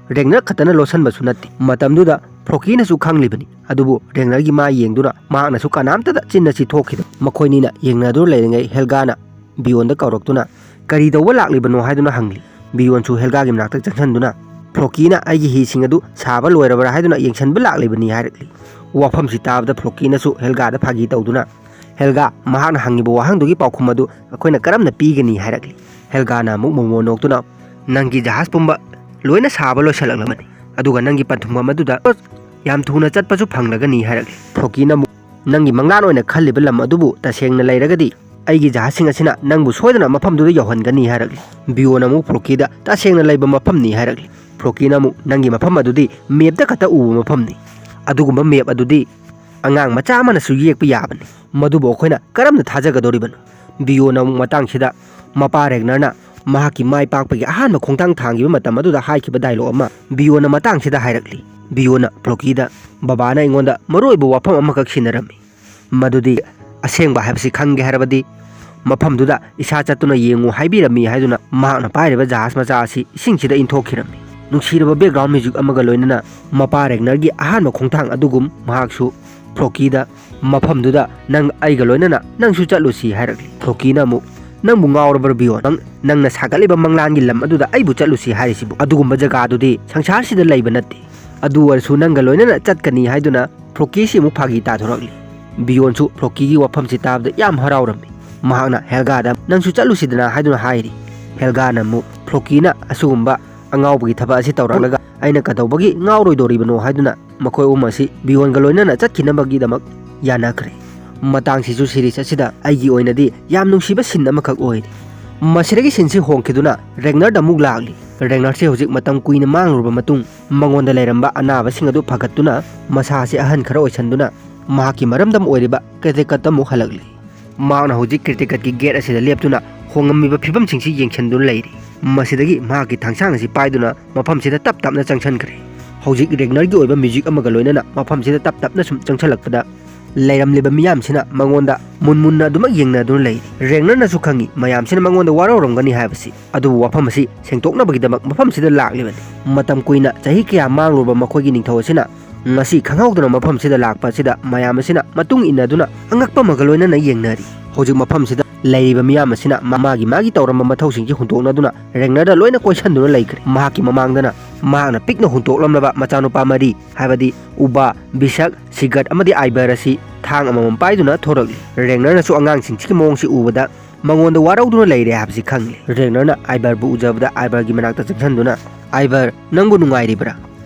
ꯔꯦꯒꯅꯔ ꯈꯛꯇꯅ ꯂꯣꯠꯁꯤꯟꯕꯁꯨ ꯅꯠꯇꯦ꯫ ꯃꯇꯝꯗꯨꯗ ꯐ꯭ꯔꯣꯀꯤꯅꯁꯨ ꯈꯪꯂꯤꯕꯅꯤ꯫ ꯑꯗꯨꯕꯨ ꯔꯦꯒꯅꯔꯒꯤ ꯃꯥ ꯌꯦꯡꯗꯨꯅ ꯃꯍꯥꯛꯅꯁꯨ ꯀꯅꯥꯝꯇꯗ ꯆꯤꯟ ꯑꯁꯤ ꯊꯣꯛꯈꯤꯗꯦ꯫ ꯃꯈꯣꯏꯅꯤꯅ ꯌꯦꯡꯅꯗꯨꯅ ꯂꯩꯔꯤꯉꯩ ꯍꯦꯜꯒꯥꯅ ꯕꯤꯌꯣꯟꯗ ꯀꯧꯔꯛꯇꯨꯅ, "ꯀꯔꯤ ꯇꯧꯕ ꯂꯥꯛꯂꯤꯕꯅꯣ?" ꯍꯥꯏꯗꯨꯅ ꯍꯪꯂꯤ꯫ ꯕꯤꯌꯣꯟꯁꯨ ꯍꯦꯜꯒꯥꯒꯤ ꯃꯅꯥꯛꯇ ꯆꯪꯁꯤꯟꯗꯨꯅ ꯐ꯭ꯔꯣꯀꯤꯅ ꯑꯩꯒꯤ ꯍꯤꯁꯤꯡ ꯑꯗꯨ ꯁꯥꯕ ꯂꯣꯏꯔꯕ꯭ꯔꯥ ꯍꯥꯏꯗꯨꯅ ꯌꯦꯡꯁꯤꯟꯕ ꯂꯥꯛꯂꯤꯕꯅꯤ ꯍꯥꯏꯔꯛꯂꯤ꯫ ꯋꯥꯐꯝꯁꯤ ꯇꯥꯕꯗ ꯐ꯭ꯔꯣꯀꯤꯅꯁꯨ ꯍꯦꯜꯒꯥꯗ ꯐꯥꯒꯤ ꯇꯧꯗꯨꯅ, "ꯍꯦꯜꯒꯥ, ꯃꯍꯥꯛꯅ ꯍꯪꯉꯤꯕ ꯋꯥꯍꯪꯗꯨꯒꯤ ꯄꯥꯎꯈꯨꯝ ꯑꯗꯨ ꯑꯩꯈꯣꯏꯅ ꯀꯔꯝꯅ ꯄꯤꯒꯅꯤ?" ꯍꯥꯏꯔꯛꯂꯤ꯫ ꯍꯦꯜꯒꯥꯅ ꯑꯃꯨꯛ ꯃꯣꯃꯣ ꯅꯣꯛꯇꯨꯅ, "ꯅꯪꯒꯤ ꯖꯍꯥꯖ ꯄꯨꯝꯕ ꯂꯣꯏꯅ ꯁꯥꯕ ꯂꯣꯏꯁꯤꯜꯂꯛꯂꯕꯅꯤ, ꯑꯗꯨꯒ ꯅꯪꯒꯤ ꯄꯟꯊꯨꯡꯐꯝ ꯑꯗꯨꯗ ꯌꯥꯝ ꯊꯨꯅ ꯆꯠꯄꯁꯨ ꯐꯪꯂꯒꯅꯤ" ꯍꯥꯏꯔꯛꯂꯤ꯫ ꯐ꯭ꯔꯣꯀꯤꯅ ꯑꯃꯨꯛ, "ꯅꯪꯒꯤ ꯃꯪꯂꯥꯟ ꯑꯣꯏꯅ ꯈꯜꯂꯤꯕ ꯂꯝ ꯑꯗꯨꯕꯨ ꯇꯁꯦꯡꯅ ꯂꯩꯔꯒꯗꯤ ꯑꯩꯒꯤ ꯖꯍꯥꯖꯁꯤꯡ ꯑꯁꯤꯅ ꯅꯪꯕꯨ ꯁꯣꯏꯗꯅ ꯃꯐꯝꯗꯨꯗ ꯌꯧꯍꯟꯒꯅꯤ" ꯍꯥꯏꯔꯛꯂꯤ꯫ ꯕꯤꯌꯣꯟ ꯑꯃꯨꯛ ꯐ꯭ꯔꯣꯀꯤꯗ, "ꯇꯁꯦꯡꯅ ꯂꯩꯕ ꯃꯐꯝꯅꯤ" ꯍꯥꯏꯔꯛꯂꯤ꯫ ꯐ꯭ꯔꯣꯀꯤꯅ ꯑꯃꯨꯛ, "ꯅꯪꯒꯤ ꯃꯐꯝ ꯑꯗꯨꯗꯤ ꯃꯦꯞꯇ ꯈꯛꯇ ꯎꯕ ꯃꯐꯝꯅꯤ꯫ ꯑꯗꯨꯒꯨꯝꯕ ꯃꯦꯞ ꯑꯗꯨꯗꯤ ꯑꯉꯥꯡ ꯃꯆꯥ ꯑꯃꯅꯁꯨ ꯌꯦꯛꯄ ꯌꯥꯕꯅꯤ꯫ ꯃꯗꯨꯕꯨ ꯑꯩꯈꯣꯏꯅ ꯀꯔꯝꯅ ꯊꯥꯖꯒꯗꯧꯔꯤꯕꯅꯣ?" ꯕꯤꯌꯣꯟꯅ ꯑꯃꯨꯛ ꯃꯇꯥꯡꯁꯤꯗ ꯃꯄꯥ ꯔꯦꯒꯅꯔꯅ ꯃꯍꯥꯛꯀꯤ ꯃꯥꯏ ꯄꯥꯛꯄꯒꯤ ꯑꯍꯥꯟꯕ ꯈꯣꯡꯊꯥꯡ ꯊꯥꯡꯈꯤꯕ ꯃꯇꯝ ꯑꯗꯨꯗ ꯍꯥꯏꯈꯤꯕ ꯗꯥꯏꯂꯣꯛ ꯑꯃ ꯕꯤꯌꯣꯟꯅ ꯃꯇꯥꯡꯁꯤꯗ ꯍꯥꯏꯔꯛꯂꯤ꯫ ꯕꯤꯌꯣꯟꯅ ꯐ꯭ꯂꯣꯀꯤꯗ, "ꯕꯕꯥꯅ ꯑꯩꯉꯣꯟꯗ ꯃꯔꯨꯑꯣꯏꯕ ꯋꯥꯐꯝ ꯑꯃꯈꯛ ꯁꯤꯟꯅꯔꯝꯃꯤ, ꯃꯗꯨꯗꯤ ꯑꯁꯦꯡꯕ ꯍꯥꯏꯕꯁꯤ ꯈꯪꯒꯦ ꯍꯥꯏꯔꯕꯗꯤ ꯃꯐꯝꯗꯨꯗ ꯏꯁꯥ ꯆꯠꯇꯨꯅ ꯌꯦꯡꯉꯨ ꯍꯥꯏꯕꯤꯔꯝꯃꯤ" ꯍꯥꯏꯗꯨꯅ ꯃꯍꯥꯛꯅ ꯄꯥꯏꯔꯤꯕ ꯖꯍꯥꯖ ꯃꯆꯥ ꯑꯁꯤ ꯏꯁꯤꯡꯁꯤꯗ ꯏꯟꯊꯣꯛꯈꯤꯔꯝꯃꯤ꯫ ꯅꯨꯡꯁꯤꯔꯕ ꯕꯦꯛꯒ꯭ꯔꯥꯎꯟ ꯃ꯭ꯌꯨꯖꯤꯛ ꯑꯃꯒ ꯂꯣꯏꯅꯅ ꯃꯄꯥ ꯔꯦꯒꯅꯔꯒꯤ ꯑꯍꯥꯟꯕ ꯈꯣꯡꯊꯥꯡ ꯑꯗꯨꯒꯨꯝ ꯃꯍꯥꯛꯁꯨ ꯐ꯭ꯂꯣꯀꯤꯗ, "ꯃꯐꯝꯗꯨꯗ ꯅꯪ ꯑꯩꯒ ꯂꯣꯏꯅꯅ ꯅꯪꯁꯨ ꯆꯠꯂꯨꯁꯤ" ꯍꯥꯏꯔꯛꯂꯤ꯫ ꯐ꯭ꯂꯣꯀꯤꯅ ꯑꯃꯨꯛ, "ꯅꯪꯕꯨ ꯉꯥꯎꯔꯕ꯭ꯔ ꯕꯤꯌꯣꯟ? ꯅꯪ, ꯅꯪꯅ ꯁꯥꯒꯠꯂꯤꯕ ꯃꯪꯂꯥꯟꯒꯤ ꯂꯝ ꯑꯗꯨꯗ ꯑꯩꯕꯨ ꯆꯠꯂꯨꯁꯤ ꯍꯥꯏꯔꯤꯁꯤꯕꯨ? ꯑꯗꯨꯒꯨꯝꯕ ꯖꯒꯥꯗꯨꯗꯤ ꯁꯪꯁꯥꯔꯁꯤꯗ ꯂꯩꯕ ꯅꯠꯇꯦ꯫ ꯑꯗꯨ ꯑꯣꯏꯔꯁꯨ ꯅꯪꯒ ꯂꯣꯏꯅꯅ ꯆꯠꯀꯅꯤ" ꯍꯥꯏꯗꯨꯅ ꯐ꯭ꯂꯣꯀꯤꯁꯤ ꯑꯃꯨꯛ ꯐꯥꯒꯤ ꯇꯥꯊꯣꯔꯛꯂꯤ꯫ ꯕꯤꯌꯣꯟꯁꯨ ꯐ꯭ꯂꯣꯀꯤꯒꯤ ꯋꯥꯐꯝꯁꯤ ꯇꯥꯕꯗ ꯌꯥꯝ ꯍꯔꯥꯎꯔꯝꯃꯤ꯫ ꯃꯍꯥꯛꯅ ꯍꯦꯜꯒꯥꯗ, "ꯅꯪꯁꯨ ꯆꯠꯂꯨꯁꯤꯗꯅ" ꯍꯥꯏꯗꯨꯅ ꯍꯥꯏꯔꯤ꯫ ꯍꯦꯜꯒꯥꯅ ꯑꯃꯨꯛ, "ꯐ꯭ꯂꯣꯀꯤꯅ ꯑꯁꯤꯒꯨꯝꯕ ꯑꯉꯥꯎꯕꯒꯤ ꯊꯕꯛ ꯑꯁꯤ ꯇꯧꯔꯛꯂꯒ ꯑꯩꯅ ꯀꯩꯗꯧꯕꯒꯤ ꯉꯥꯎꯔꯣꯏꯗꯣꯔꯤꯕꯅꯣ?" ꯍꯥꯏꯗꯨꯅ ꯃꯈꯣꯏ ꯑꯍꯨꯝ ꯑꯁꯤ ꯕꯤꯌꯣꯟꯒ ꯂꯣꯏꯅꯅ ꯆꯠꯈꯤꯅꯕꯒꯤꯗꯃꯛ ꯌꯥꯅꯈ꯭ꯔꯦ꯫ ꯃꯇꯥꯡꯁꯤꯁꯨ ꯁꯤꯔꯤꯁ ꯑꯁꯤꯗ ꯑꯩꯒꯤ ꯑꯣꯏꯅꯗꯤ ꯌꯥꯝ ꯅꯨꯡꯁꯤꯕ ꯁꯤꯟ ꯑꯃꯈꯛ ꯑꯣꯏꯔꯤ꯫ ꯃꯁꯤꯗꯒꯤ ꯁꯤꯟꯁꯤ ꯍꯣꯡꯈꯤꯗꯨꯅ ꯔꯦꯒꯅꯔꯗ ꯑꯃꯨꯛ ꯂꯥꯛꯂꯤ꯫ ꯔꯦꯒꯅꯔꯁꯦ ꯍꯧꯖꯤꯛ ꯃꯇꯝ ꯀꯨꯏꯅ ꯃꯥꯡꯂꯨꯔꯕ ꯃꯇꯨꯡ ꯃꯉꯣꯟꯗ ꯂꯩꯔꯝꯕ ꯑꯅꯥꯕꯁꯤꯡ ꯑꯗꯨ ꯐꯒꯠꯇꯨꯅ ꯃꯁꯥꯁꯤ ꯑꯍꯟ ꯈꯔ ꯑꯣꯏꯁꯟꯗꯨꯅ ꯃꯍꯥꯛꯀꯤ ꯃꯔꯝꯗꯝ ꯑꯣꯏꯔꯤꯕ ꯀ꯭ꯔꯤꯇꯤꯀꯠꯇ ꯑꯃꯨꯛ ꯍꯜꯂꯛꯂꯤ꯫ ꯃꯍꯥꯛꯅ ꯍꯧꯖꯤꯛ ꯀ꯭ꯔꯤꯇꯤꯀꯠꯀꯤ ꯒꯦꯠ ꯑꯁꯤꯗ ꯂꯦꯞꯇꯨꯅ ꯍꯣꯡꯉꯝꯃꯤꯕ ꯐꯤꯕꯝꯁꯤꯡꯁꯤ ꯌꯦꯡꯁꯤꯟꯗꯨꯅ ꯂꯩꯔꯤ꯫ ꯃꯁꯤꯗꯒꯤ ꯃꯍꯥꯛꯀꯤ ꯊꯥꯡꯁꯥꯡ ꯑꯁꯤ ꯄꯥꯏꯗꯨꯅ ꯃꯐꯝꯁꯤꯗ ꯇꯞ ꯇꯞꯅ ꯆꯪꯁꯤꯟꯈ꯭ꯔꯦ꯫ ꯍꯧꯖꯤꯛ ꯔꯦꯒꯅꯔꯒꯤ ꯑꯣꯏꯕ ꯃ꯭ꯌꯨꯖꯤꯛ ꯑꯃꯒ ꯂꯣꯏꯅꯅ ꯃꯐꯝꯁꯤꯗ ꯇꯞ ꯇꯞꯅ ꯁꯨꯝ ꯆꯪꯁꯤꯜꯂꯛꯄꯗ ꯂꯩꯔꯝꯂꯤꯕ ꯃꯤꯌꯥꯝꯁꯤꯅ ꯃꯉꯣꯟꯗ ꯃꯨꯟ ꯃꯨꯟꯅ ꯑꯗꯨꯃꯛ ꯌꯦꯡꯅꯗꯨꯅ ꯂꯩꯔꯤ꯫ ꯔꯦꯒꯅꯔꯅꯁꯨ ꯈꯪꯏ ꯃꯌꯥꯝꯁꯤꯅ ꯃꯉꯣꯟꯗ ꯋꯥꯔꯧꯔꯝꯒꯅꯤ ꯍꯥꯏꯕꯁꯤ, ꯑꯗꯨꯕꯨ ꯋꯥꯐꯝ ꯑꯁꯤ ꯁꯦꯡꯗꯣꯛꯅꯕꯒꯤꯗꯃꯛ ꯃꯐꯝꯁꯤꯗ ꯂꯥꯛꯂꯤꯕꯅꯤ꯫ ꯃꯇꯝ ꯀꯨꯏꯅ, ꯆꯍꯤ ꯀꯌꯥ ꯃꯥꯡꯂꯨꯔꯕ ꯃꯈꯣꯏꯒꯤ ꯅꯤꯡꯊꯧ ꯑꯁꯤꯅ ꯉꯁꯤ ꯈꯪꯍꯧꯗꯅ ꯃꯐꯝꯁꯤꯗ ꯂꯥꯛꯄ ꯑꯁꯤꯗ ꯃꯌꯥꯝ ꯑꯁꯤꯅ ꯃꯇꯨꯡ ꯏꯟꯅꯗꯨꯅ ꯑꯉꯛꯄ ꯑꯃꯒ ꯂꯣꯏꯅꯅ ꯌꯦꯡꯅꯔꯤ꯫ ꯍꯧꯖꯤꯛ ꯃꯐꯝꯁꯤꯗ ꯂꯩꯔꯤꯕ ꯃꯤꯌꯥꯝ ꯑꯁꯤꯅ ꯃꯥꯒꯤ ꯃꯥꯒꯤ ꯇꯧꯔꯝꯕ ꯃꯊꯧꯁꯤꯡꯁꯤ ꯍꯨꯟꯗꯣꯛꯅꯗꯨꯅ ꯔꯦꯒꯅꯔꯗ ꯂꯣꯏꯅ ꯀꯣꯏꯁꯟꯗꯨꯅ ꯂꯩꯈ꯭ꯔꯦ꯫ ꯃꯍꯥꯛꯀꯤ ꯃꯃꯥꯡꯗꯅ ꯃꯍꯥꯛꯅ ꯄꯤꯛꯅ ꯍꯨꯟꯗꯣꯛꯂꯝꯂꯕ ꯃꯆꯥꯅꯨꯄꯥ ꯃꯔꯤ, ꯍꯥꯏꯕꯗꯤ ꯎꯕꯥ, ꯕꯤꯁꯛ, ꯁꯤꯒꯠ ꯑꯃꯗꯤ ꯑꯥꯏꯕꯔ ꯑꯁꯤ ꯊꯥꯡ ꯑꯃꯃꯝ ꯄꯥꯏꯗꯨꯅ ꯊꯣꯔꯛꯂꯤ꯫ ꯔꯦꯒꯅꯔꯅꯁꯨ ꯑꯉꯥꯡꯁꯤꯡꯁꯤꯒꯤ ꯃꯑꯣꯡꯁꯤ ꯎꯕꯗ ꯃꯉꯣꯟꯗ ꯋꯥꯔꯧꯗꯨꯅ ꯂꯩꯔꯦ ꯍꯥꯏꯕꯁꯤ ꯈꯪꯂꯦ꯫ ꯔꯦꯒꯅꯔꯅ ꯑꯥꯏꯕꯔꯕꯨ ꯎꯖꯕꯗ ꯑꯥꯏꯕꯔꯒꯤ ꯃꯅꯥꯛꯇ ꯆꯪꯁꯤꯟꯗꯨꯅ, "ꯑꯥꯏꯕꯔ, ꯅꯪꯕꯨ ꯅꯨꯡꯉꯥꯏꯔꯤꯕ꯭ꯔꯥ?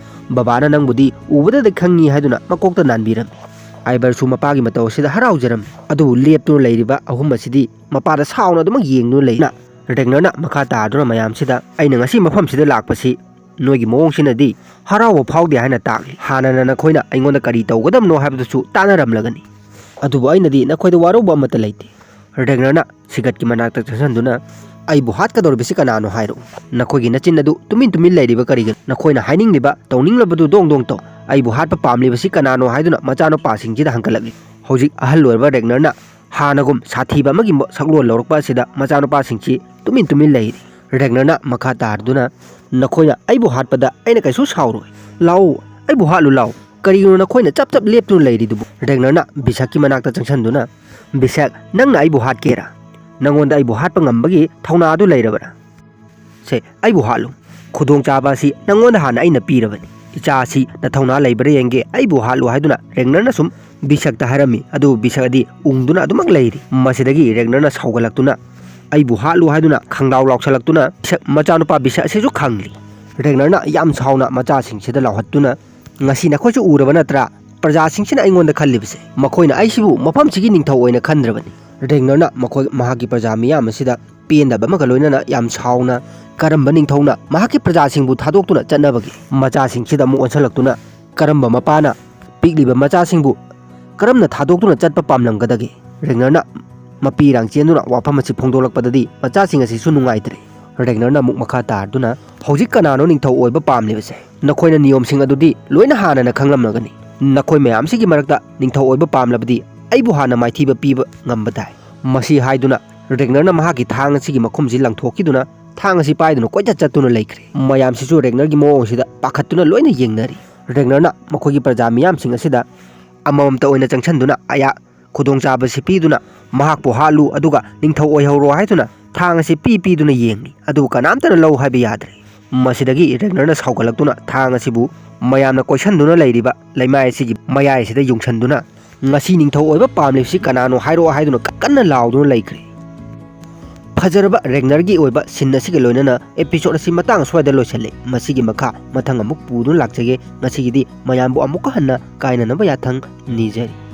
ꯕꯕꯥꯅ ꯅꯪꯕꯨꯗꯤ ꯎꯕꯗꯗꯤ ꯈꯪꯉꯤ" ꯍꯥꯏꯗꯨꯅ ꯃꯀꯣꯛꯇ ꯅꯥꯟꯕꯤꯔꯝꯃꯤ꯫ ꯑꯥꯏꯕꯔꯁꯨ ꯃꯄꯥꯒꯤ ꯃꯇꯧ ꯑꯁꯤꯗ ꯍꯔꯥꯎꯖꯔꯝꯃꯤ꯫ ꯑꯗꯨꯕꯨ ꯂꯦꯞꯇꯨꯅ ꯂꯩꯔꯤꯕ ꯑꯍꯨꯝ ꯑꯁꯤꯗꯤ ꯃꯄꯥꯗ ꯁꯥꯎꯅ ꯑꯗꯨꯃꯛ ꯌꯦꯡꯗꯨꯅ ꯂꯩꯅ ꯔꯦꯒꯅꯔꯅ ꯃꯈꯥ ꯇꯥꯗꯨꯅ ꯃꯌꯥꯝꯁꯤꯗ, "ꯑꯩꯅ ꯉꯁꯤ ꯃꯐꯝꯁꯤꯗ ꯂꯥꯛꯄꯁꯤ ꯅꯣꯏꯒꯤ ꯃꯑꯣꯡꯁꯤꯅꯗꯤ ꯍꯔꯥꯎꯕ ꯐꯥꯎꯗꯦ ꯍꯥꯏꯅ ꯇꯥꯛꯂꯤ꯫ ꯍꯥꯟꯅꯅ ꯅꯈꯣꯏꯅ ꯑꯩꯉꯣꯟꯗ ꯀꯔꯤ ꯇꯧꯒꯗꯕꯅꯣ ꯍꯥꯏꯕꯗꯨꯁꯨ ꯇꯥꯟꯅꯔꯝꯂꯒꯅꯤ꯫ ꯑꯗꯨꯕꯨ ꯑꯩꯅꯗꯤ ꯅꯈꯣꯏꯗ ꯋꯥꯔꯧꯕ ꯑꯃꯠꯇ ꯂꯩꯇꯦ꯫ ꯔꯦꯒꯅꯔꯅ ꯁꯤꯒꯠꯀꯤ ꯃꯅꯥꯛꯇ ꯆꯪꯁꯤꯟꯗꯨꯅ, "ꯑꯩꯕꯨ ꯍꯥꯠꯀꯗꯧꯔꯤꯕꯁꯤ ꯀꯅꯥꯅꯣ ꯍꯥꯏꯔꯛꯎ꯫ ꯅꯈꯣꯏꯒꯤ ꯅꯆꯤꯟ ꯑꯗꯨ ꯇꯨꯃꯤꯟ ꯇꯨꯃꯤꯟ ꯂꯩꯔꯤꯕ ꯀꯔꯤꯒꯤꯅꯣ? ꯅꯈꯣꯏꯅ ꯍꯥꯏꯅꯤꯡꯂꯤꯕ, ꯇꯧꯅꯤꯡꯂꯕꯗꯨ ꯗꯣꯡ ꯗꯣꯡ ꯇꯧ꯫ ꯑꯩꯕꯨ ꯍꯥꯠꯄ ꯄꯥꯝꯂꯤꯕꯁꯤ ꯀꯅꯥꯅꯣ?" ꯍꯥꯏꯗꯨꯅ ꯃꯆꯥꯅꯨꯄꯥꯁꯤꯡꯁꯤꯗ ꯍꯪꯒꯠꯂꯛꯂꯤ꯫ ꯍꯧꯖꯤꯛ ꯑꯍꯜ ꯑꯣꯏꯔꯕ ꯔꯦꯒꯅꯔꯅ ꯍꯥꯟꯅꯒꯨꯝ ꯁꯥꯊꯤꯕ ꯑꯃꯒꯤ ꯃ-, ꯁꯛꯂꯣꯟ ꯂꯧꯔꯛꯄ ꯑꯁꯤꯗ ꯃꯆꯥꯅꯨꯄꯥꯁꯤꯡꯁꯤ ꯇꯨꯃꯤꯟ ꯇꯨꯃꯤꯟ ꯂꯩꯔꯤ꯫ ꯔꯦꯒꯅꯔꯅ ꯃꯈꯥ ꯇꯥꯔꯗꯨꯅ, "ꯅꯈꯣꯏꯅ ꯑꯩꯕꯨ ꯍꯥꯠꯄꯗ ꯑꯩꯅ ꯀꯩꯁꯨ ꯁꯥꯎꯔꯣꯏ꯫ ꯂꯥꯛꯎ, ꯑꯩꯕꯨ ꯍꯥꯠꯂꯨ ꯂꯥꯛꯎ꯫ ꯀꯔꯤꯒꯤꯅꯣ ꯅꯈꯣꯏꯅ ꯆꯞ ꯆꯞ ꯂꯦꯞꯇꯨꯅ ꯂꯩꯔꯤꯗꯨꯕꯨ?" ꯔꯦꯒꯅꯔꯅ ꯕꯤꯁꯛꯀꯤ ꯃꯅꯥꯛꯇ ꯆꯪꯁꯤꯟꯗꯨꯅ, "ꯕꯤꯁꯛ, ꯅꯪꯅ ꯑꯩꯕꯨ ꯍꯥꯠꯀꯦꯔꯥ? ꯅꯪꯉꯣꯟꯗ ꯑꯩꯕꯨ ꯍꯥꯠꯄ ꯉꯝꯕꯒꯤ ꯊꯧꯅꯥ ꯑꯗꯨ ꯂꯩꯔꯕꯔꯥ? ꯁꯦ, ꯑꯩꯕꯨ ꯍꯥꯠꯂꯨ꯫ ꯈꯨꯗꯣꯡꯆꯥꯕ ꯑꯁꯤ ꯅꯪꯉꯣꯟꯗ ꯍꯥꯟꯅ ꯑꯩꯅ ꯄꯤꯔꯕꯅꯤ꯫ ꯏꯆꯥ ꯑꯁꯤ ꯅꯊꯧꯅꯥ ꯂꯩꯕ꯭ꯔꯥ ꯌꯦꯡꯒꯦ, ꯑꯩꯕꯨ ꯍꯥꯠꯂꯨ" ꯍꯥꯏꯗꯨꯅ ꯔꯦꯒꯅꯔꯅ ꯁꯨꯝ ꯕꯤꯁꯛꯇ ꯍꯥꯏꯔꯝꯃꯤ꯫ ꯑꯗꯨꯕꯨ ꯕꯤꯁꯛ ꯑꯗꯤ ꯎꯪꯗꯨꯅ ꯑꯗꯨꯃꯛ ꯂꯩꯔꯤ꯫ ꯃꯁꯤꯗꯒꯤ ꯔꯦꯒꯅꯔꯅ ꯁꯥꯎꯒꯠꯂꯛꯇꯨꯅ, "ꯑꯩꯕꯨ ꯍꯥꯠꯂꯨ" ꯍꯥꯏꯗꯨꯅ ꯈꯪꯂꯥꯎ ꯂꯥꯎꯁꯜꯂꯛꯇꯨꯅ ꯕꯤꯁꯛ, ꯃꯆꯥꯅꯨꯄꯥ ꯕꯤꯁꯛ ꯑꯁꯤꯁꯨ ꯈꯪꯂꯤ꯫ ꯔꯦꯒꯅꯔꯅ ꯌꯥꯝ ꯁꯥꯎꯅ ꯃꯆꯥꯁꯤꯡꯁꯤꯗ ꯂꯥꯎꯍꯠꯇꯨꯅ, "ꯉꯁꯤ ꯅꯈꯣꯏꯁꯨ ꯎꯔꯕ ꯅꯠꯇ꯭ꯔꯥ? ꯄ꯭ꯔꯖꯥꯁꯤꯡꯁꯤꯅ ꯑꯩꯉꯣꯟꯗ ꯈꯜꯂꯤꯕꯁꯦ꯫ ꯃꯈꯣꯏꯅ ꯑꯩꯁꯤꯕꯨ ꯃꯐꯝꯁꯤꯒꯤ ꯅꯤꯡꯊꯧ ꯑꯣꯏꯅ ꯈꯟꯗ꯭ꯔꯕꯅꯤ꯫" ꯔꯦꯒꯅꯔꯅ ꯃꯈꯣꯏ, ꯃꯍꯥꯛꯀꯤ ꯄ꯭ꯔꯖꯥ ꯃꯤꯌꯥꯝ ꯑꯁꯤꯗ ꯄꯦꯟꯗꯕ ꯑꯃꯒ ꯂꯣꯏꯅꯅ ꯌꯥꯝ ꯁꯥꯎꯅ, "ꯀꯔꯝꯕ ꯅꯤꯡꯊꯧꯅ ꯃꯍꯥꯛꯀꯤ ꯄ꯭ꯔꯖꯥꯁꯤꯡꯕꯨ ꯊꯥꯗꯣꯛꯇꯨꯅ ꯆꯠꯅꯕꯒꯦ?" ꯃꯆꯥꯁꯤꯡꯁꯤꯗ ꯑꯃꯨꯛ ꯑꯣꯟꯁꯤꯜꯂꯛꯇꯨꯅ, "ꯀꯔꯝꯕ ꯃꯄꯥꯅ ꯄꯤꯛꯂꯤꯕ ꯃꯆꯥꯁꯤꯡꯕꯨ ꯀꯔꯝꯅ ꯊꯥꯗꯣꯛꯇꯨꯅ ꯆꯠꯄ ꯄꯥꯝꯂꯝꯒꯗꯒꯦ?" ꯔꯦꯒꯅꯔꯅ ꯃꯄꯤ ꯏꯔꯥꯡ ꯆꯦꯟꯗꯨꯅ ꯋꯥꯐꯝ ꯑꯁꯤ ꯐꯣꯡꯗꯣꯛꯂꯛꯄꯗꯗꯤ ꯃꯆꯥꯁꯤꯡ ꯑꯁꯤꯁꯨ ꯅꯨꯡꯉꯥꯏꯇ꯭ꯔꯦ꯫ ꯔꯦꯒꯅꯔꯅ ꯑꯃꯨꯛ ꯃꯈꯥ ꯇꯥꯔꯗꯨꯅ, "ꯍꯧꯖꯤꯛ ꯀꯅꯥꯅꯣ ꯅꯤꯡꯊꯧ ꯑꯣꯏꯕ ꯄꯥꯝꯂꯤꯕꯁꯦ? ꯅꯈꯣꯏꯅ ꯅꯤꯌꯣꯝꯁꯤꯡ ꯑꯗꯨꯗꯤ ꯂꯣꯏꯅ ꯍꯥꯟꯅꯅ ꯈꯪꯂꯝꯂꯒꯅꯤ꯫ ꯅꯈꯣꯏ ꯃꯌꯥꯝꯁꯤꯒꯤ ꯃꯔꯛꯇ ꯅꯤꯡꯊꯧ ꯑꯣꯏꯕ ꯄꯥꯝꯂꯕꯗꯤ ꯑꯩꯕꯨ ꯍꯥꯟꯅ ꯃꯥꯏꯊꯤꯕ ꯄꯤꯕ ꯉꯝꯕ ꯇꯥꯏ꯫" ꯃꯁꯤ ꯍꯥꯏꯗꯨꯅ ꯔꯦꯒꯅꯔꯅ ꯃꯍꯥꯛꯀꯤ ꯊꯥꯡ ꯑꯁꯤꯒꯤ ꯃꯈꯨꯝꯁꯤ ꯂꯪꯊꯣꯛꯈꯤꯗꯨꯅ ꯊꯥꯡ ꯑꯁꯤ ꯄꯥꯏꯗꯨꯅ ꯀꯣꯏꯆꯠ ꯆꯠꯇꯨꯅ ꯂꯩꯈ꯭ꯔꯦ꯫ ꯃꯌꯥꯝꯁꯤꯁꯨ ꯔꯦꯒꯅꯔꯒꯤ ꯃꯑꯣꯡ ꯑꯁꯤꯗ ꯄꯥꯈꯠꯇꯨꯅ ꯂꯣꯏꯅ ꯌꯦꯡꯅꯔꯤ꯫ ꯔꯦꯒꯅꯔꯅ ꯃꯈꯣꯏꯒꯤ ꯄ꯭ꯔꯖꯥ ꯃꯤꯌꯥꯝꯁꯤꯡ ꯑꯁꯤꯗ ꯑꯃꯃꯝꯇ ꯑꯣꯏꯅ ꯆꯪꯁꯤꯟꯗꯨꯅ ꯑꯌꯥ-, ꯈꯨꯗꯣꯡꯆꯥꯕꯁꯤ ꯄꯤꯗꯨꯅ ꯃꯍꯥꯛꯄꯨ ꯍꯥꯠꯂꯨ ꯑꯗꯨꯒ ꯅꯤꯡꯊꯧ ꯑꯣꯏꯍꯧꯔꯣ ꯍꯥꯏꯗꯨꯅ ꯊꯥꯡ ꯑꯁꯤ ꯄꯤ ꯄꯤꯗꯨꯅ ꯌꯦꯡꯂꯤ꯫ ꯑꯗꯨꯕꯨ ꯀꯅꯥꯝꯇꯅ ꯂꯧ ꯍꯥꯏꯕ ꯌꯥꯗ꯭ꯔꯦ꯫ ꯃꯁꯤꯗꯒꯤ ꯔꯦꯒꯅꯔꯅ ꯁꯥꯎꯒꯠꯂꯛꯇꯨꯅ ꯊꯥꯡ ꯑꯁꯤꯕꯨ ꯃꯌꯥꯝꯅ ꯀꯣꯏꯁꯟꯗꯨꯅ ꯂꯩꯔꯤꯕ ꯂꯩꯃꯥꯏ ꯑꯁꯤꯒꯤ ꯃꯌꯥꯏ ꯑꯁꯤꯗ ꯌꯨꯡꯁꯟꯗꯨꯅ, "ꯉꯁꯤ ꯅꯤꯡꯊꯧ ꯑꯣꯏꯕ ꯄꯥꯝꯂꯤꯕꯁꯤ ꯀꯅꯥꯅꯣ ꯍꯥꯏꯔꯛꯑꯣ" ꯍꯥꯏꯗꯨꯅ ꯀꯟꯅ ꯂꯥꯎꯗꯨꯅ ꯂꯩꯈ꯭ꯔꯦ꯫ ꯐꯖꯔꯕ ꯔꯦꯒꯅꯔꯒꯤ ꯑꯣꯏꯕ ꯁꯤꯟ ꯑꯁꯤꯒ ꯂꯣꯏꯅꯅ episode ꯑꯁꯤ ꯃꯇꯥꯡ ꯑꯁ꯭ꯋꯥꯏꯗ ꯂꯣꯏꯁꯤꯜꯂꯦ꯫ ꯃꯁꯤꯒꯤ ꯃꯈꯥ ꯃꯊꯪ ꯑꯃꯨꯛ ꯄꯨꯗꯨꯅ ꯂꯥꯛꯆꯒꯦ꯫ ꯉꯁꯤꯒꯤꯗꯤ ꯃꯌꯥꯝꯕꯨ ꯑꯃꯨꯛꯀ ꯍꯟꯅ ꯀꯥꯏꯅꯅꯕ ꯌꯥꯊꯪ ꯅꯤꯖꯔꯤ꯫